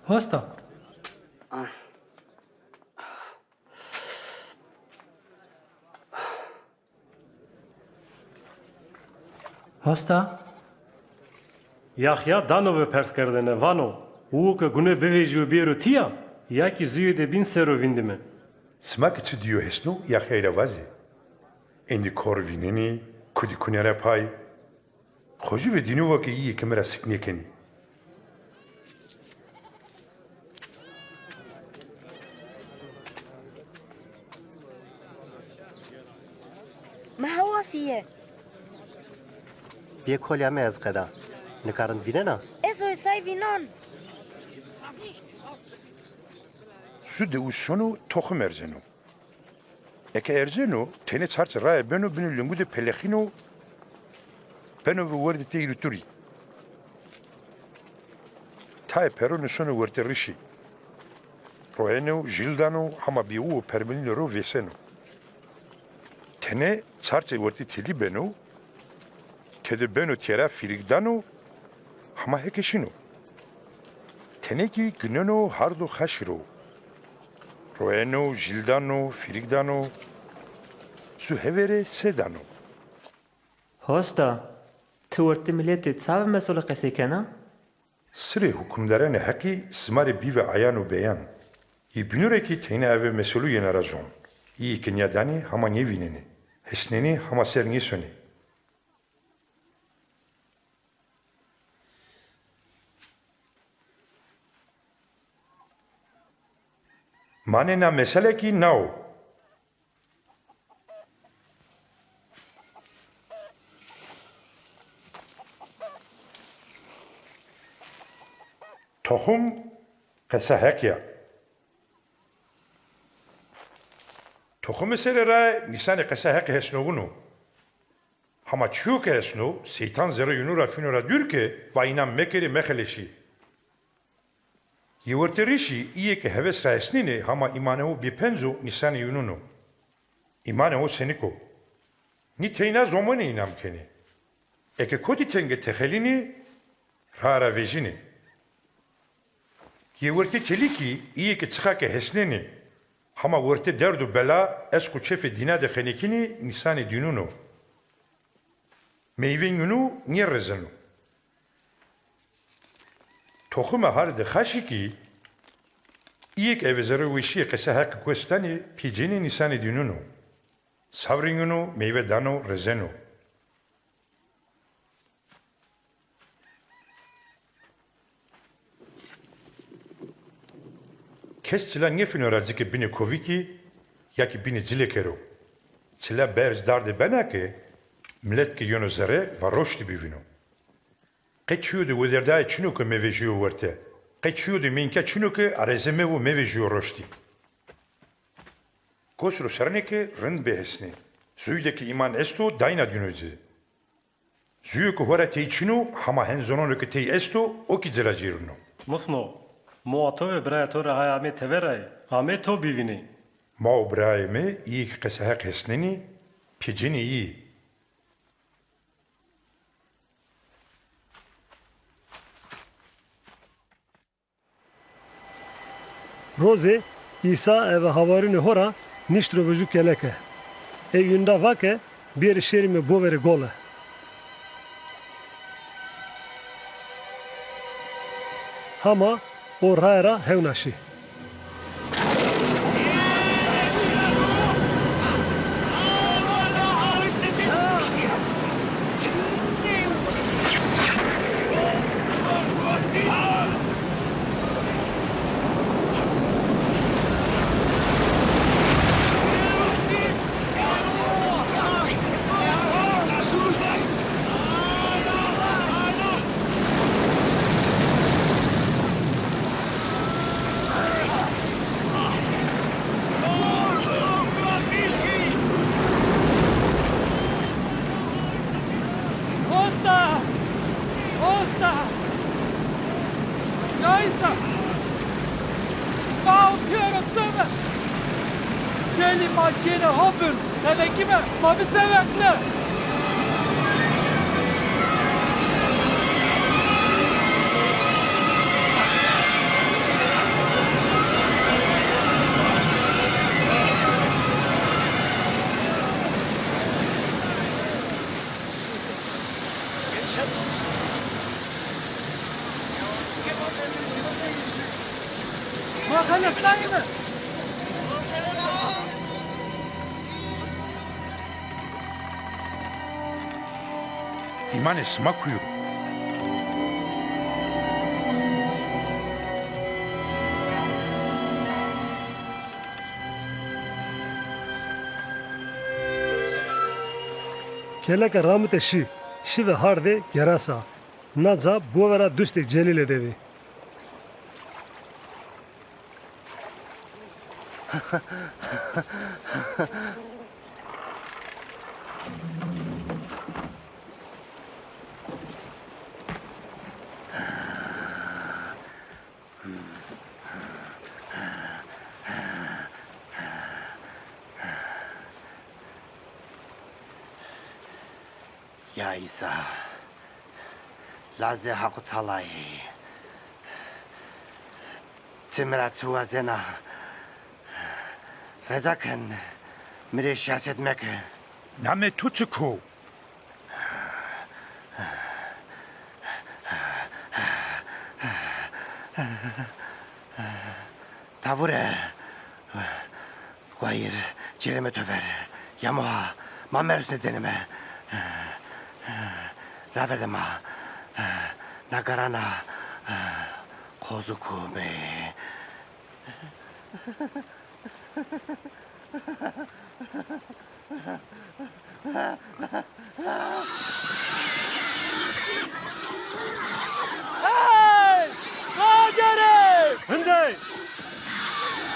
Hosta. Hosta? Yahya dano ve pers kerdene, vano, uwo ke gune bivejîyo bêro tîya, ya kî zuyê de bîn ser o vindîme? Sima ke çi dîyo hesno, Yahyay ra vazê. Êndî kor vînenî, kudî kune ra pay. Xo jû ve dîno va ke îyê ke mi ra sik nêkenî. Mi hewa fîye. Bîye kolya mi ez qeda. Nika rind vînena? Ez o Îsay vînan. Zu de û sono toxim erzeno. Eke erzeno, tenê çarçe raye beno binê lingu de pelexîno, beno ve werdê tey rûturî. Tayê perono sono wertê rişî. Royeno, jîl dano, hama bîye uwo permilîno ro vêseno. Tenê çarçe wertê telî beno, tede beno têra fîrîk dano, hama heke şîno. Tenê kî gineno hard û xaşî ro. Royeno, jîl dano, fîrîk dano. Zu hevêre se dano. Hosta, ti wertê miletê ça ve meselo qesey kena? Sirê hukimdaranê Heqî sima rê bî ve ayan û beyan. Yê bînu rê kî teyna eve meselo yena ra zon. Îyê ke nîyadanê hama nêvînenê. Hesnenê hama ser nêsonê. Manê na mesele kî na o. Toxum qesa Heqî ya. Toxumê serê rae nîsanê qesa Heqî hesnowuno. Hama çîyo ke hesno, seytan zerrê yunu ra fîno ra dûr ke va înan mekerê, mexeleşî. Yê wertê rîşî, îyê ke heves ra hesnenê, hama îmanê ho bêpenc o, nîsanê yunun o. Îmanê ho senik o. Nî teyna zomanê înan kenê. Eke kotî tenge texelînê, rae ra vejînê. Yê wertê telî kî, îyê ke çiqa ke hesnenê, hama wertê derd û bela, esk û çefê dîna de xenekînê, nîsanê dînun o. Meyvê yunu nêrezeno. Toxumê hardê xaşî kî, îyê ke eve zerrê weşîye qesa Heqî gues danê, pîyê cênê, nîsanê dînun o. Savrê yunu meyve dano, rezeno. Kes çila nêfîno ra ci ke binê kovikî ya kî binê cilêke ro. Çila berz dardê bena ke milet ke yeno zere va roştî bivîno. Qe çîyo de wederdayê çin o ke mevejîyo werte. Qe çîyo de mênka çin o ke areze mevo mevejîyo roştî. Gos ro sernê ke rind bihesnê. Zuy de ke îman esto, dayna dîno ci. Zuyo ke ho ra tey çin o, hama hen zonono ke tey esto, o kî ci ra cêrino. Musno, moa to ve birayê to ra hay amê tever ray, amê to bivînê. Ma û birayê mi, îyê ke qesa Heq hesnenî, pê cênê îyî. Rozê Îsa eve hawarînê ho ra Nişt ro ve jû keleke. Ey wîn ra va ke bêrê şêrîme boverê gole. Hama o raye ra hewna şî. Osta! Osta! Ya Îsa! Ma o pîyero seme! Gelî ma gêne ho bin, xelekîme, ma bisevekne! Ma xelesnayîme. Îmanê sima kuyo? Keleke ramite şî, şî ve hardê Gerasa. Na ca bovera dustê Celîle de vî. Ya Îsa, lazê Haqo Talayî, ti mi ra çi wazena? Reza ken, mi rê siyaset meke. Namê to çik o? Tavure. Wayîr, cêrême to ver. Yamo ha, ma merusne cenîme. Raverde ma. Na garana qozu kume. Hey! Racerê! Hindey!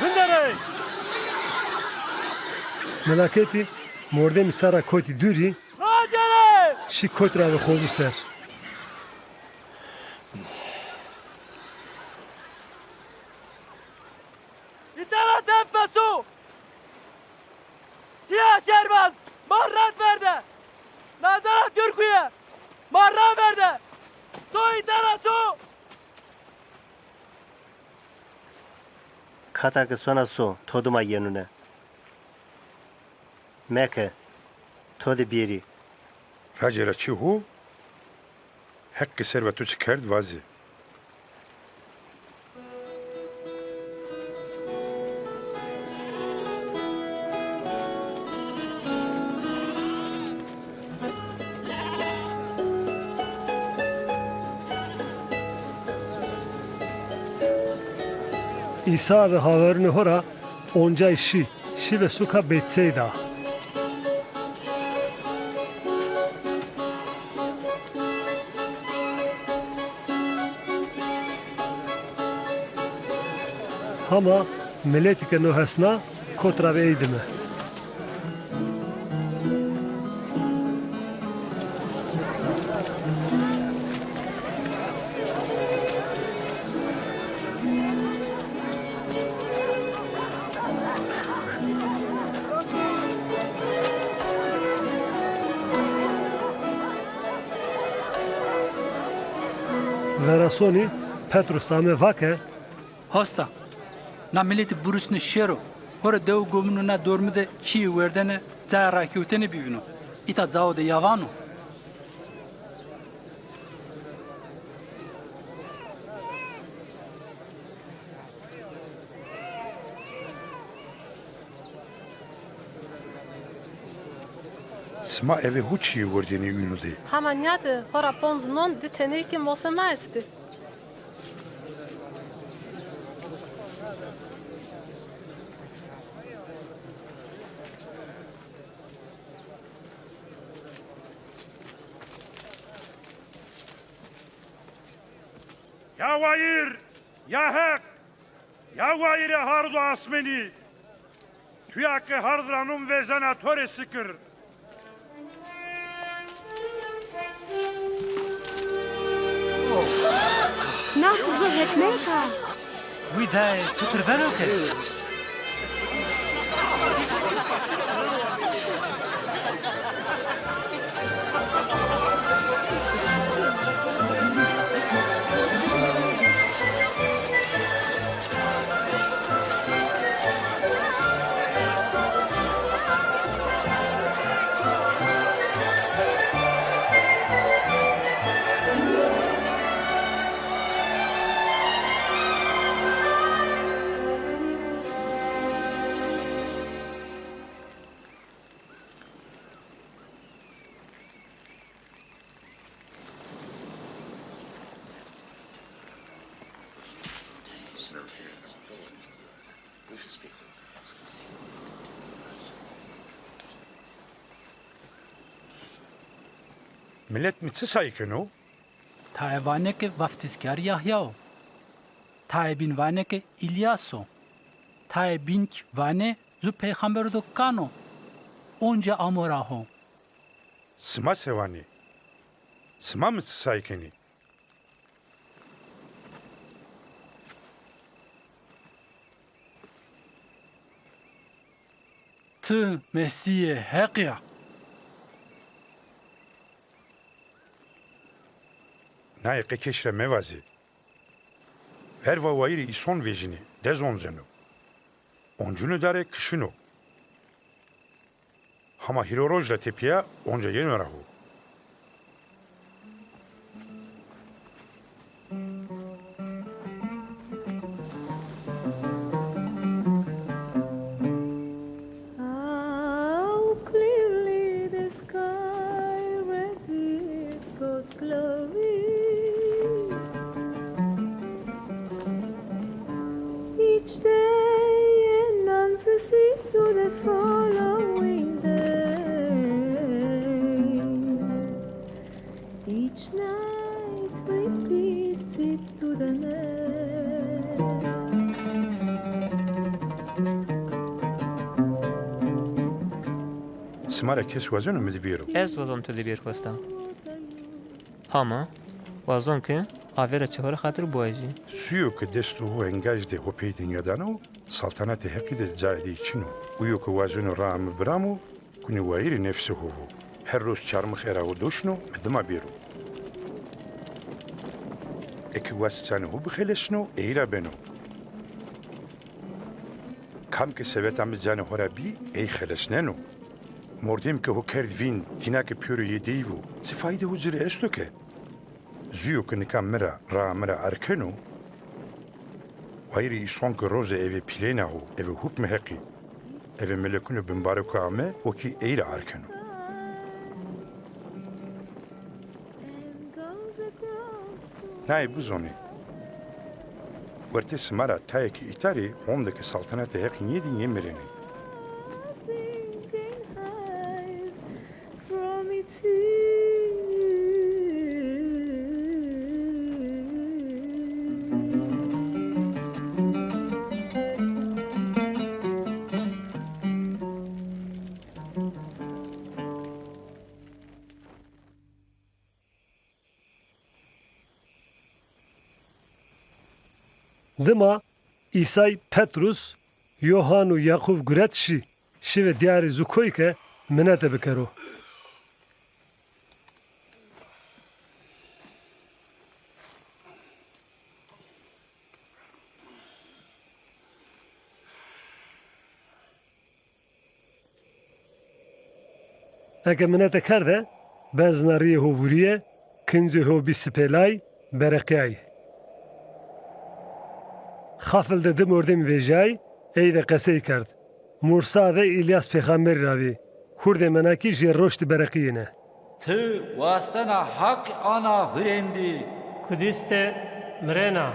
Hinderey! Melaketî mordemî sera kotî dûrî, racerê! Şî kot ra ve xozu ser. Îtara def peso! Tiya şerbaz, ma ret verde. Nazara Türküye, ma ra verde. So îtara so. Kata ke sona so, to dima yenune. Meke, to de bêrî. Racê ra çi ho? Heq ke ser ve to çi kerd, vaze. Îsa ve haverunê ho ra oncay şî, şî ve suka Betseyda. Hama miletî ke no hesna, kot ra ve ey dime. Vera sonî Petrus ame va ke, Hosta, na miletî burusne şêro, Hora dew gomino na dormi de çîyê werdene, cayê rakewtene bîvîno. Îta cawo de yavan o. Sima eve hu çîyê werdênê înu de? Hema nîyade, hora ponc non di tenêkê mosê ma estê. Ya wayîr, ya heq, ya wayîrê hard û asmenî, tu ya ke hard ra non vezena to rê sikir. Na kuzo hetneyka. Wî dayê çitur beno ke? Milet mi çi say keno? Tayê vanê ke vaftîzkar Yahya o. Tayê bîn vanê ke Îlyas o. Tayê bîn kî vanê zu peyxambero do kan o. Onca amo ra ho. Sima se vanê? Sima mi çi say kenê? Ti Mesîyê Heqî ya. Nayê qe keş ra mevazê. Verva wayîrê îson vejînê, dez onceno. Oncîno dare kişino. Hama hîro roj ra tepîya onca yeno ra ho. How clearly the sky reveals God's glory. Each day announces it to the following day. Each night repeats it to the next. Sima ra kes wazeno mi di bêro? Ez wazon tu di bêr, westa. Hama, wazon ke avêra çehore xatir biwajî. Suyo ke desto ho engaj de ho pey dinya dano, saltanatê Heqî de cayê dey çin o. Uyo ke wazeno raa mi biramo, kunê wayîrê nefsê ho vo. Her roz çarmix era ho doşno, mi dima bêro. Eke wast canê ho bixelesno, ey ra beno. Kam ke seveta mi canê ho ra bî, ey xelesneno. Mordem ke ho kerd vîn, tîna ke pêro yê dey vo, çi fayde ho ci rê esto ke? Zuyo ke nika mi ra, raa mi ra arkeno, wayîrê îson ke roze eve pîlêna ho, eve hukmê Heqî, eve melekûnê bimbareko ame, o kî ey ra arkeno. Nayê bizonê. Wertê sima ra tayê ke îta rê, honde ke saltanatê Heqî nêdî, nêmirenê. Dima Îsay Petrus, Yohan û Yaqûb guret şî, şî ve dîyarê zu koy ke minete bikero. Eke minete kerde, bezna rîyê ho vurîye, kincê ho bî sipêlay, bereqîyay. Xafil de di mordemî vejîyay, ey de qesey kerd. Mursa ve Îlyas pêxamberî ra vî. Hurdê mena kî jê roştî bereqîyêne. Ti wastena Haqî ana hurêndî. Kudîs de mirena.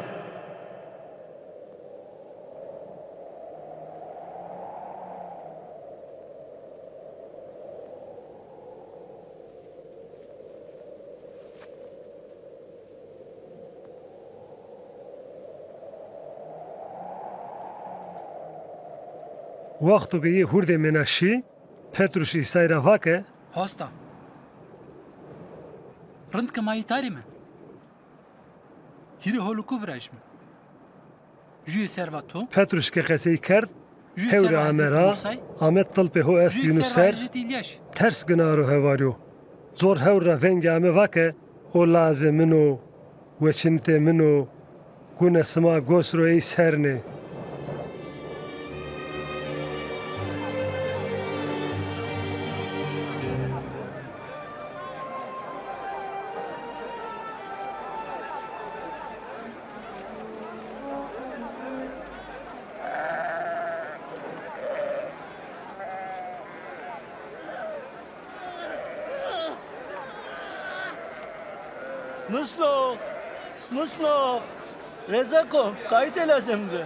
Wexto ke yê hurdê mena şî, Petrus Îsay ra va ke, Hosta. Rind ke ma îta rê me. Hîrê holuku virajîme. Jûyê serva to. Petrus ke qesey kerd, hew ra ame ra, ame tilpê ho est Yunus ser, ters gina ro hewarî yo. Cor hew ra vengê ame va ke, o lazê min o, weçinitê min o, gune sima gos ro ey ser nê. Musno! Musno! Reza ko, qayîtê lazê mi bi.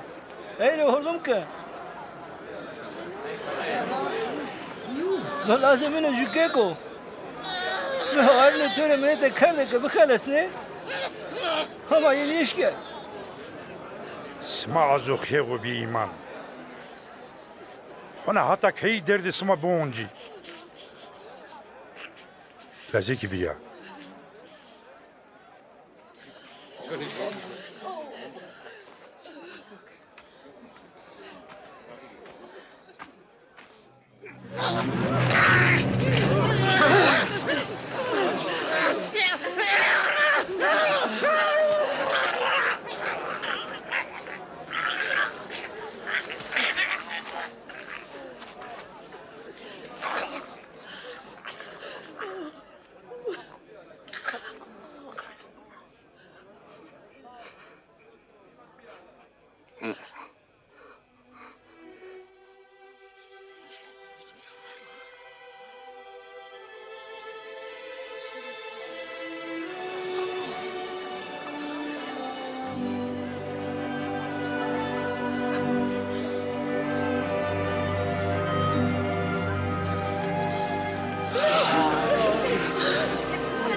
Ey rê holum ke. No lazê min o jûkek o. Mi hewarînê to rê minete kerde ke bixelesnê. Hama yê nêşke. Sima azoxîyê xo bî îman. Hona hata keyî derdê sima bioncî? Lazekî bîya.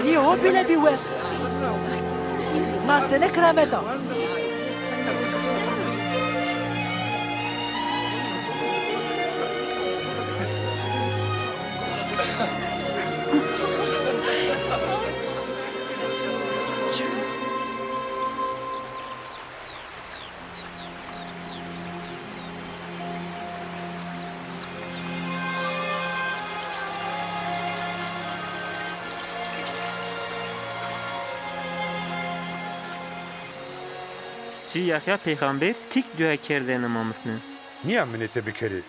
Yê ho bîle bî wes. Ma senê kirameta? Ci Yahya peyxamber tîk dua kerdêne ma misnê. Nîya minete bikerê.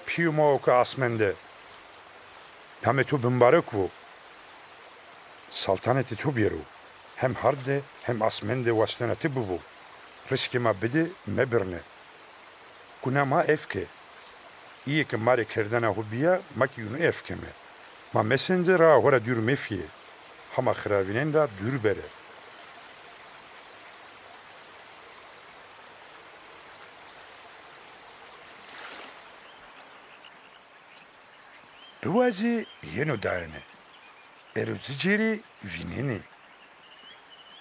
Pîyo ma o ke asmên de. Namê to bimbarek bo. Saltanetê to bêro. Hem hard de hem asmên de wastena ti bibo. Riskê ma bide, mebirne. Guna ma ef ke. Îyê ke ma rê kerdena ho bîya, ma kî yînu ef keme. Ma mesence raa ho ra dûr mefîye. Hama xiravînên ra dûr bere. Biwazê yeno dayene. Ero ci cêrê vînenê.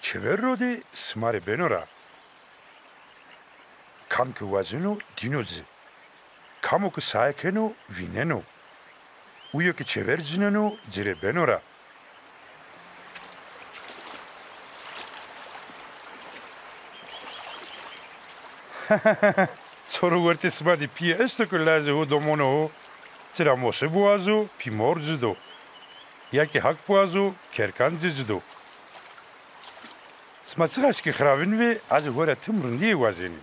Çever ro de sima rê beno ra. Kam ke wazeno dîno ci. Kamo ke saye keno vîneno. Uyo ke çever cineno ci rê beno ra. Çoro wertê sima de pîyê esto ke lazê ho domonê ho ci ra mose biwazo, pîmor ci do. Ya kî hak biwazo, kerkan ci ci do. Sima çiqaş kî xiravin vê, ez ho ra tim rindîye wazenî.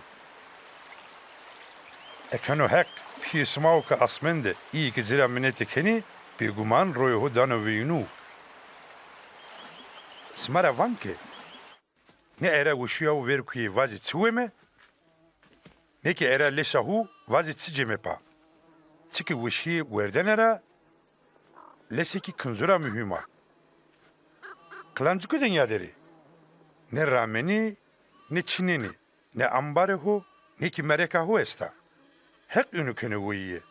Eke no Heq, pîyê sima o ke asmên de, îyê ke ci ra minete kenê, Bêguman royê ho dano veyînû. Sima ra van ke, ne era weşîya ho ver kuyê vazê çi weme, ne kî era lêsa ho vazê çi cême pa. Çike weşîye werdene ra lêsê kî kincu ra muhîm a. Qilanciko de nîyaderê. Ne ramenê, ne çinenê, ne ambarê ho, ne kî mereka ho esta. Heq înu kenê weyîye.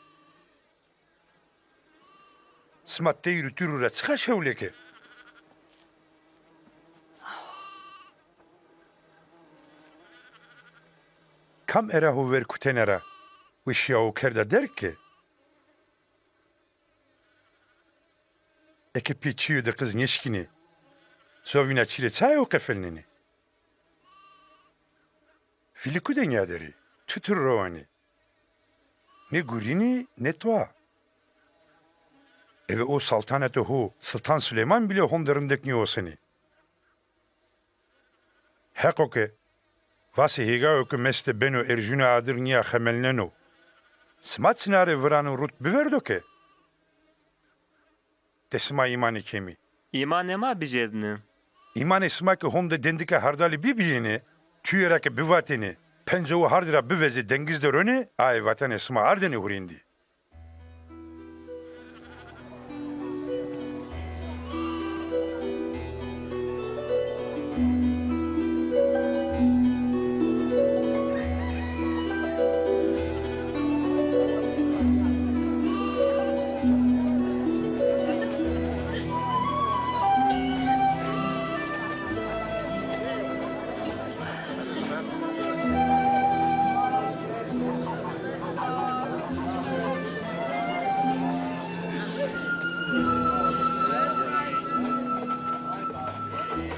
Sima teyr û tûrû ra çiqa şewle ke? Kam era ho ver kutene ra weşîya ho kerda derg ke? Eke pê çîyo de qiz nêşkînê, zovîna çî rê çaye ho qefelnenê? Fîlîku de nîyaderê, çitur rowanê? Ne gurînî, ne toa. Eve o saltanetê ho, Siltan Silêman bîle honde rindek nêosenê. Heqo ke, vasê hêgayo ke meste beno erjûnê adir nîya xemelneno. Sima çinarê virano rut biverdo ke? De sima îmanê kemî. Îmanê ma bijêdine. Îmanê sima ke honde dendike hardalî bîbîyêne, tûye ra ke bivatêne, pencewo hardî ra bivezê dengiz de ronê, aye vatanê sima ardêne hurêndî.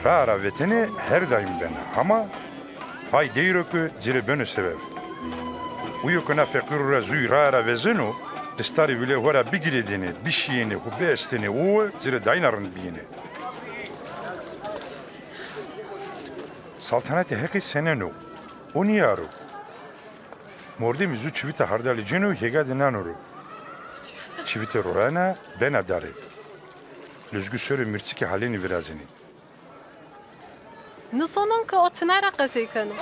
Raa ra vetene her daîm bena, hama vay deyro ke ci rê beno sebeb. Uyo ke na feqîro ra zûy raa ra vezeno, ristarê vilê ho ra bigirêdêne, bişîyêne, ho biestenê uwe, ci rê dayna rind bîyêne. Saltanetê Heqî seneno? O nîyaro. Mordemî zu çivite hardalî cêno hêga de nano ro. Çivite royena bena dare. Luzgu sero mirçikê halenî virazenê. Nîsonon ke o çinay ra qesey keno.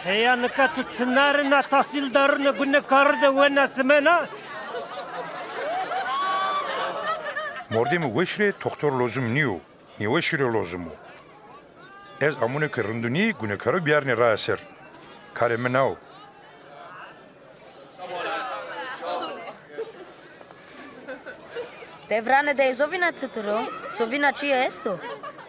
Heya nika tu çinarê na tahsîldarûnê gunekare de wena simena? Mordemî weş rê toxtor lozim nîyo. Nêweşî rê lozim o. Ez amune ke rindunî gunekaro biyarnê raye ser. Karê mi na o. Devranê de zovîna çitur o? Zovîna çîyo esto?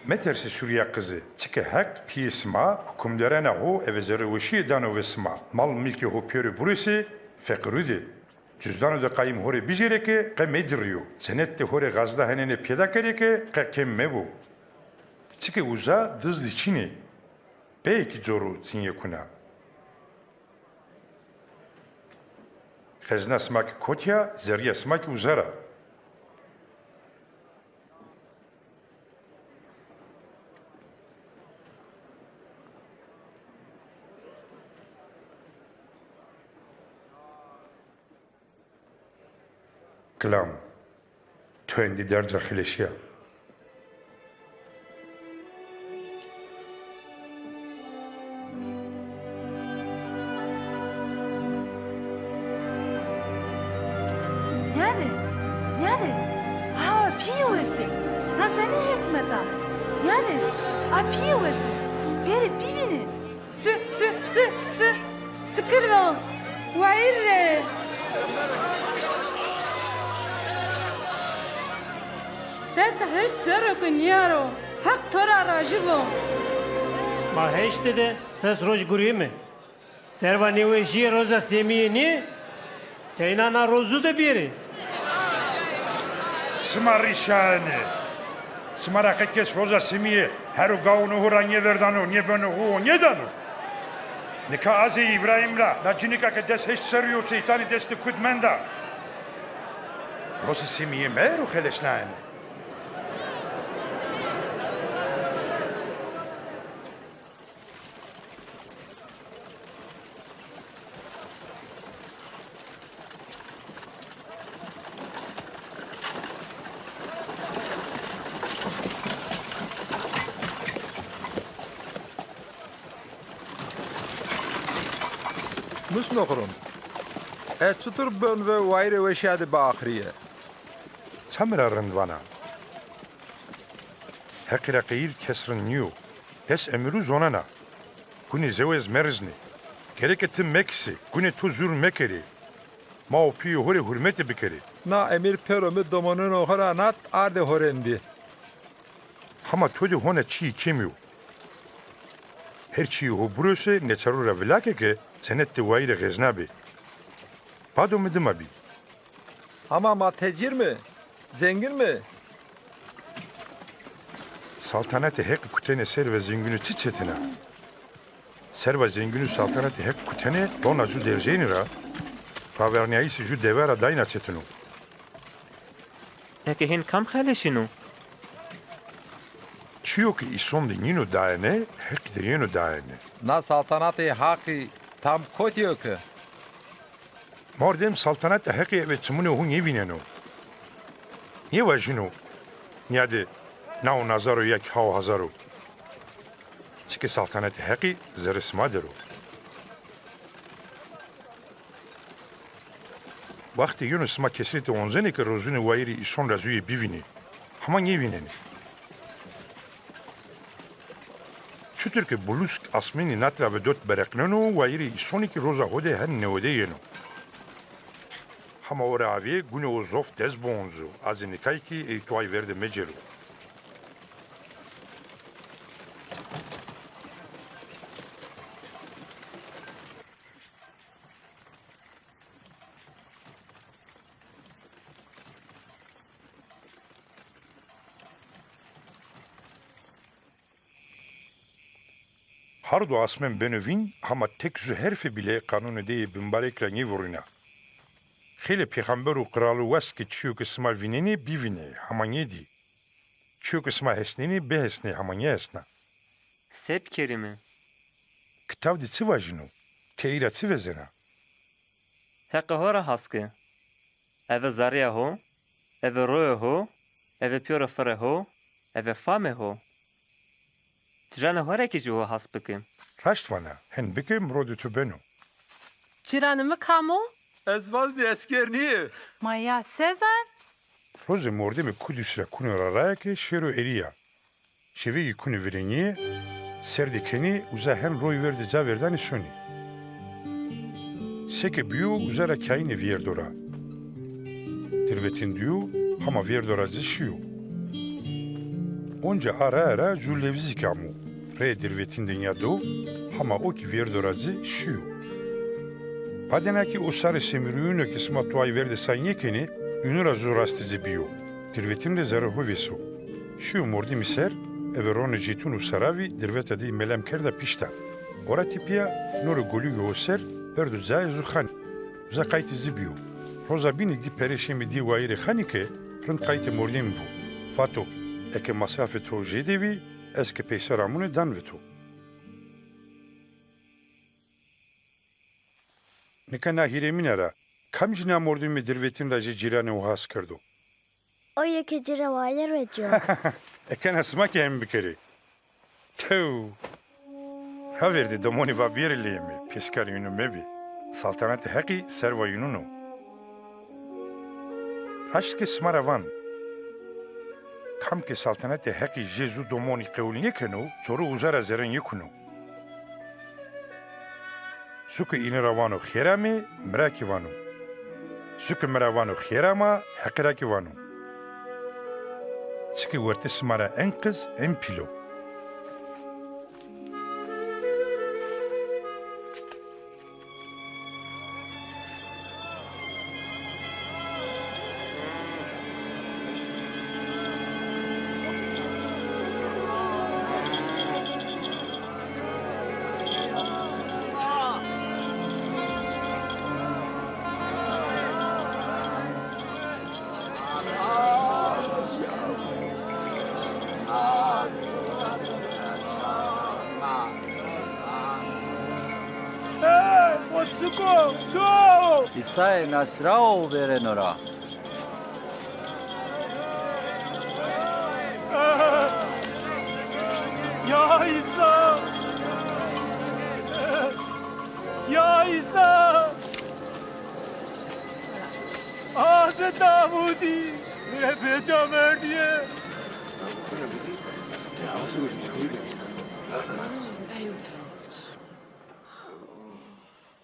Metersê Surîya qize, çike Heq pîyê sima, hukumdarena ho eve zerrîweşîye dano ve sima. Mal milkê ho pêro burêsê, feqîrû de. Cuzdano de qayîm ho rê bijêrê ke qe medirîyo. Cenet de ho rê xazda henêne pêda kerê ke qe kêm mebo. Çike uza dizdî çin ê. Peyê kî cor o çinyê kuna. Xezna sima kî kotî ya, zerrîya sima kî uza ra. Kilam, to êndî derd ra xeleşîya. Nîyade, nîyade. Ha, pîyê wes ê. Na senî hîkmet a? Nîyade, a pîyê wes ê. Bêrê bivînê. Si, si, si, si. Sikir vo. Wayîr rê. Des heşt serro ke nîyaro. Heq to ra rajî vo. Ma heşte de ses roj gurîme. Serva nêweşîye roza semîye nîyê? Teyna na rozu de bêrê. Sima rîşaenê. Sima ra qe kes roza semîye her û gawunê ho ra nêverdano, nêbeno û o nêdano? Nika azê Îbrahîm ra, na cinîka ke des heşt serrî yo seytanî destê kut menda. Roza semîye meyero xeleşnaenê. Musno xo rind. E çitur ben ve wayirê weşîya de biaxirîye? Ça mi ra rind vana? Heqî ra qeyîr kes rind nîyo. Pes emîrû zonena. Gunê zewez meriznê. Gereke ti mekisê, gunê to zûr mekerê. Ma û pîyê ho rê hurmetê bikerê. Na emîr pêro mi domonunê xo ra nat, ardê ho rê mi dî. Hama to de hona çîyê kêmî yo. Her çîyê ho burose neçaro ra vilake ke cenet de wayirê xezna bê. Bado mi dima bî. Ama ma tecîr mi? Zengin mi? Saltanatê Heqî kutenê serva zengînû çi çetin a? Serva zengînû saltanatê Heqî kutenê rona jû derceyênî ra, ravernîyayîsê jû deve ra dayna çetin o. Eke hên kam xeleşîno? Çîyo ke îson de nîno dayene, Heqî de yeno dayene. Na saltanatê Haqî tam kotî yo ke? Mordem saltanatê Heqî eve çimunê ho nêvîneno. Nêvajîno nîyade nao nazar o ya kî hao hazar o. Çike saltanatê Heqî zerrê sima der o. Wextê yeno sima kesretî oncenê ke rozunê wayirê îson ra zûyê bivînê. Hama nêvînenê. Çutir ke bulusk asmênî nat ra vedot bereqneno, wayirê îsonî kî roza ho de hen newede yeno. Hama ora avê gunê ho zof dez bionzo, a zî nikay kî ey tuay ver de mecero. Hardo asmên beno vîn, hama tek zu herfê bîle qanûnê deyê bimbarek ra nêvurîna. Xeylê pêxember û qiralu west ke çîyo ke sima vînenê, bivînê, hama nêdî. Çîyo ke sima hesnenê, bihesnê, hama nêhesna. Se bikerîme? Kitab de çi vajîno? Ti ey ra çi vezena? Heqê ho ra has ke. Eve zerrîya ho, eve royê ho, eve pîyorê firê ho, eve famê ho. Cîranê ho ra kî jû ho has bike. Raşt vana, hen bike mirodê to beno. Cîranê mi kam o? Ez vaznî esker nîyê. Ma ya Sezar? Rozê mordemê Kudus ra kuno ra raya ke şêro erîya. Şevêkî kunê virênîye, serdê kenê, uza hen roy ver de ca verdanê sonê. Seke bîyo, uza ra kayînê vîyerdo ra. Dirvetin dîyo, hama vîyerdo ra ci şîyo. Onca a raye ra jû lewzîk amo. Reyê dirvetin de nîya do, hama o kî vîyerdo ra ci şîyo. Badena kî o sarê semîrûyûno ke sima tuay ver de say nêkenê, înu ra zu rastê ci bîyo. Dirvetin de zerrê ho vêso. Şîyo mordemî ser, eve ronê jêtun û seravî dirveta dey melem kerda pîşta. Ora tepîya, no rê golîgê ho ser, berdo cayê zu xanî. Uza qaytê ci bîyo. Roza bînî dî perê şemî dî wayîrê xanî ke rind qaytê mordemî bo. Vato, eke masrafê to jêde bî, ez ke peyser amune dan ve to. Nika na hîrêmîne ra, kamcî na mordemê dirvetin ra jê cîranê ho has kerdo? O yê ke ci rê wayîr vecîyo. Eke na sima kî hemî bikerê. Tew! Ravêrdê domonî va bêrê leyê mi, pêskarê înu mebê. Saltanatê Heqî serva înun o. Raşt ke sima ra van, kam ke saltanatê Heqî jê zu domonî qewul nêkeno, coro uza ra zerre nêkuno. Zu ke îne ra vano xêr amê, mi ra kî vano. Zu ke mi ra vano xêr ama, Heqî ra kî vano. Çike wertê sima ra en qiz, en pîl o. Ê, o çik o? Ço? Îsayê Nasirawo vêreno ra. Ya Îsa! Ya Îsa! Davudî, mi rê pêça merdîye.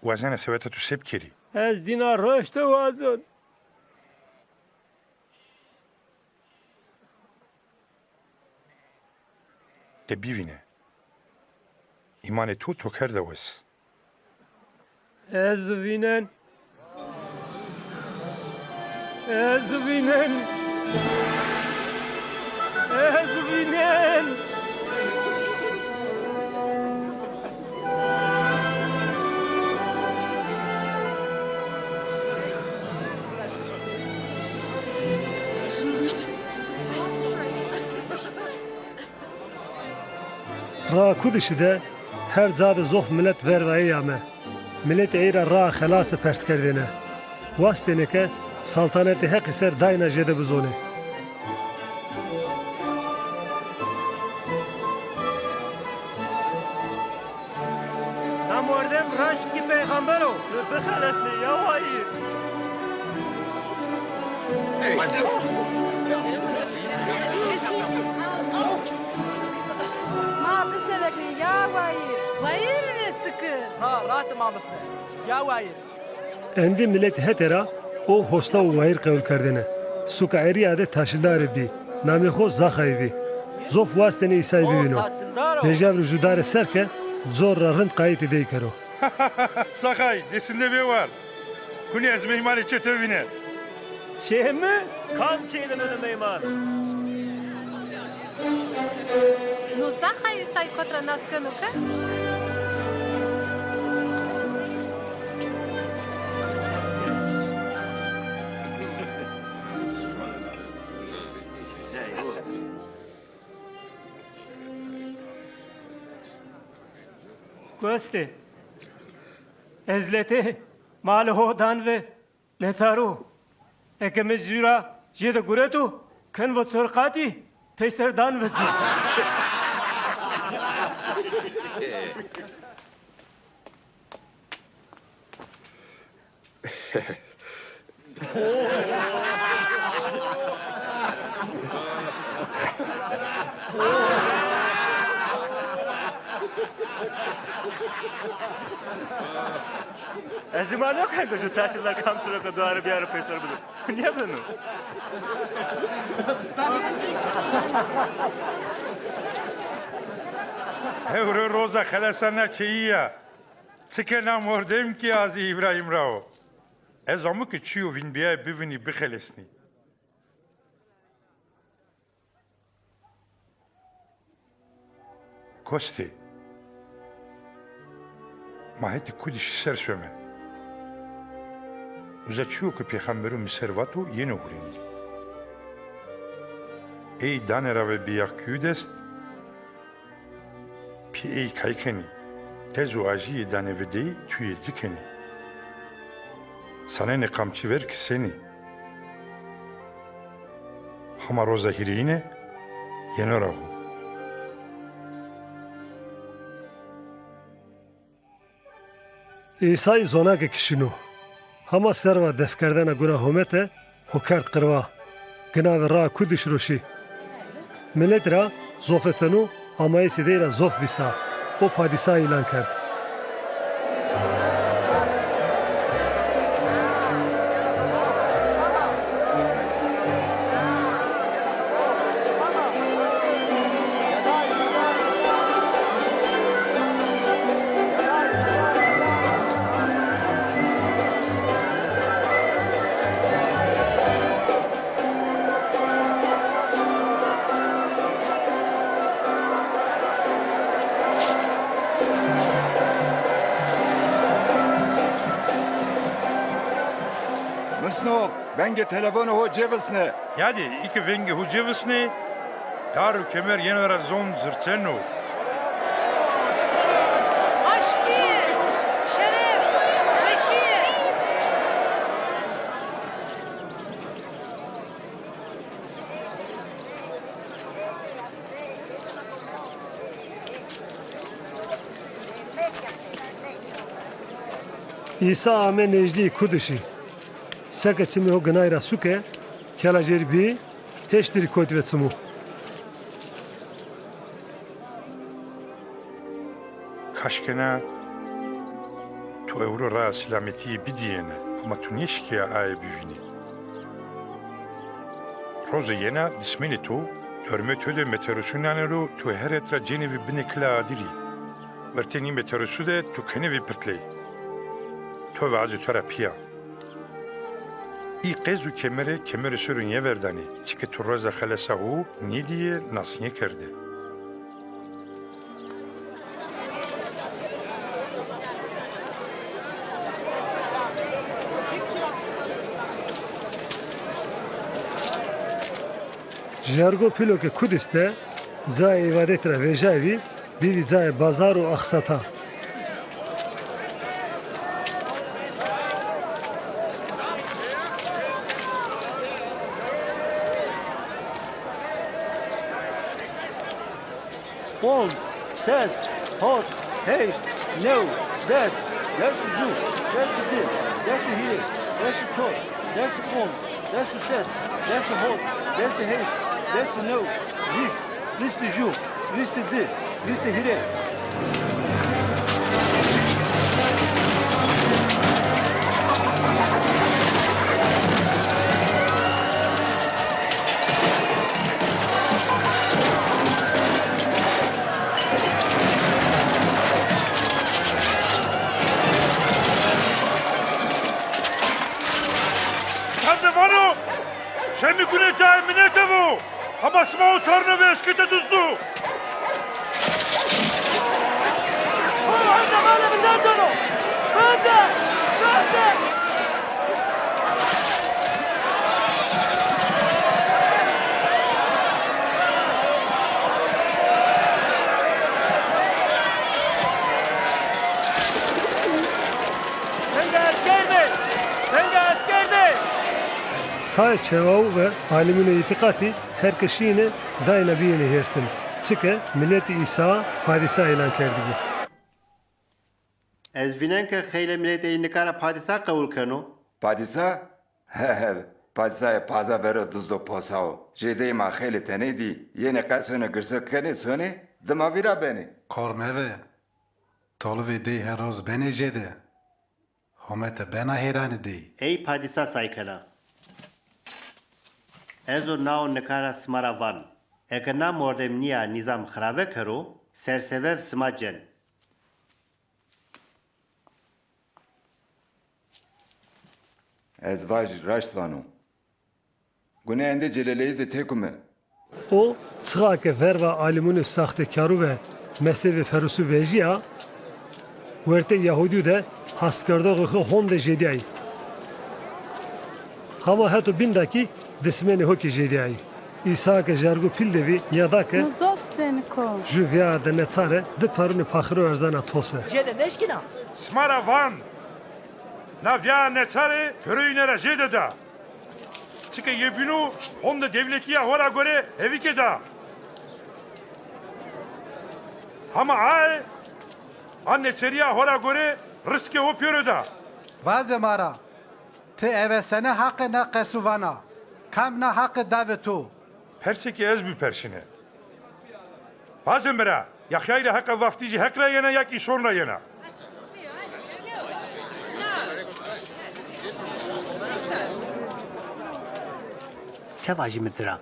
Wazena seweta tu se bikerî? Ez dîna raşte wazon. De bivîne. Îmanê to to kerde wes. Ez vînen. Ez vînen. Ez vînen. Raa Kudişî de her ca de zof milet verva ey ame. Miletî ey ra raa xelase pers kerdêne. Wastêne ke saltanetê Heqî ser dayna jêde bizonê. Na mordem raşt kî peyxamber o. Mi bixelesnê ya wayîr. Ma biseveknê ya wayîr. Wayîr sikir. Ha, rast mamusne. Ya wayîr. Endî miletî hetê ra o hosta û wayîr qewil kerdêne. Suka Erîya de tahsîldarê bî. Namê xo Zaxayî vî. Zof wastêne Îsayî bivîno. Vejavro ju dare ser ke cor ra rind qayîtê dey kero. Zaxayî, dêsinde bê war. Kunê ez meymanê çê to vînen. Çê mi? Kam çêy de beno meyman? No Zaxayî Îsayî kot ra nas keno ke? Kostê, ez letê malê ho dan ve. Letaro, eke mi jû ra jêde gureto, ken vo çor qatî, peyser dan ve ci. Ez îman yok ke ju tahsîldar kamçî ro ke duare bîyaro peyser bido. Nîyebeno? Hewro roza xelesana çêyî ya. Çike na mordem kî azî Îbrahîm ra o. Ez amo ke çîyo vînbîyaye bivînî bixelesnî. Kostê, ma hetê Kudişî ser some. Uza çîyo ke pêxambero mi ser vato yeno hurêndî. Ey dane ra ve bîya kuyû dest, pî ey kay kenî, dez û ajîyê dane ve dey tuyê ci kenî. Sanenê qamçî ver kisenî. Hama roza hîrêyine yeno ra ho. Îsayî zonake kişîno. Hama serva defkerdena guna homete ho kerd qirwa. Gina ve raa Kudişî ro şî. Miletî ra zofeteno, amayîsê dey ra zof bî sa. O padîsa îlan kerd. Misno, vengê telefonê ho cêvisne. Yadê, î ke vengê ho cêvisnê, dar û kemer yeno ra zon zirçeno. Aştîye, şeref, weşîye. Îsa ame nêjdîyê Kudişî. Seke çimê ho ginay ra suke, kela cêrî bî, hêştî rî kotî ve çimu. Kaşkena to ewro raya selametîye bidîyêne, hema to nêşikîya aye bivînî. Roze yena dismenê to, dormê to de meterosu nanê ro, to her het ra cênê vî binê kila adirî. Wertê nî meterosu de to kenê vî pirtley. To ve azê to ra pîya. Î qez û kemere, kemere ser o nêverdanê, çike to roza xelesa ho nêdîye, nas nêkerde. Jergo pîlo ke Kudis de cayê îbadetî ra vejayvî, bîvî cayê bazar û axsata. Ponc, ses, hot, heşt, new, des, des û ju, des û di, des û hîrê, des û çor, des û ponc, des û ses, des û hot, des û heşt, des û new, vîst, vîst û ju, vîst û di, vîst û hîrê. Tam de vano, Şemî gune cayê minete vo. Hama sima o çarno ve eşkete duzdu. Venga esker de! Venga esker de! Tayê çewawû ve alimûnê îtîqatî her ke şîyêne dayna bîyêne hêrsin. Çike miletî Îsa padîsa îlan kerdîbî. Ez vînen ke xeylê miletê ey nika ra padîsa qewul keno. Padîsa? He he, padîsayê paza vero dizdo posa o. Jêdeyê ma xeylê tenê dî, yenê qesonê girso kenê sonê, dima vîra benê. Qor meve. Tolivê dey her roz benê jêde. Homete bena hêranê dey. Ey padîsa say kena. Ez o nao nika ra sima ra van. Eke na mordem nîya nîzam xirave kero, sersevev sima cen. Ez vajî, raşt vano. Gune endê celeleyî zî têkume. O, çixa ke verva alimûnê saxtekarû ve mesevê ferusû vejîya, wertê Yahudîyû de hastkerdoxê xo honde jêdîyayî. Hama heto bîn ra kî dismenê ho kî jêdîyayî. Îsa ke jergû pîl de vî, nîyada ke. No zof senik o. Jû vîyaya de neçare di perûnê paxirû erzena tose. Jêde nêşkîna? Sima ra van, na vîyaya neçare pêroyîne ra jêde da. Çike yê bînû honde dewletîya ho ra gore hevîke da. Hama aye, a neçerîya ho ra gore rizqê ho pêro da. Vaze ma ra, ti eve sene haqê na qesû vana? Kam na haqe da ve to? Persê ke ez bipersîne. Vaze mi ra, Yaxyayî ra heqa vaftîjî Heq ra yena ya kî îson ra yena? Se vajîme ci ra?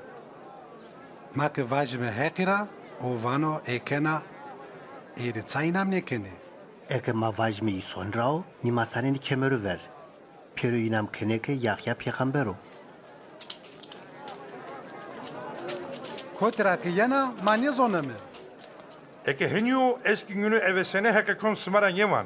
Ma ke vajîme Heqî ra, o vano ê kena, ê rê ça înam nêkenê? Eke ma vajîme îson ra o, nî ma sanenê kemerû ver. Pêro înam kenê ke Yaxya pêxember o. Kotî ra ke yena, ma nêzoneme. Eke henî yo, ez kî nîno eve sene heqê kon sima ra nêvan.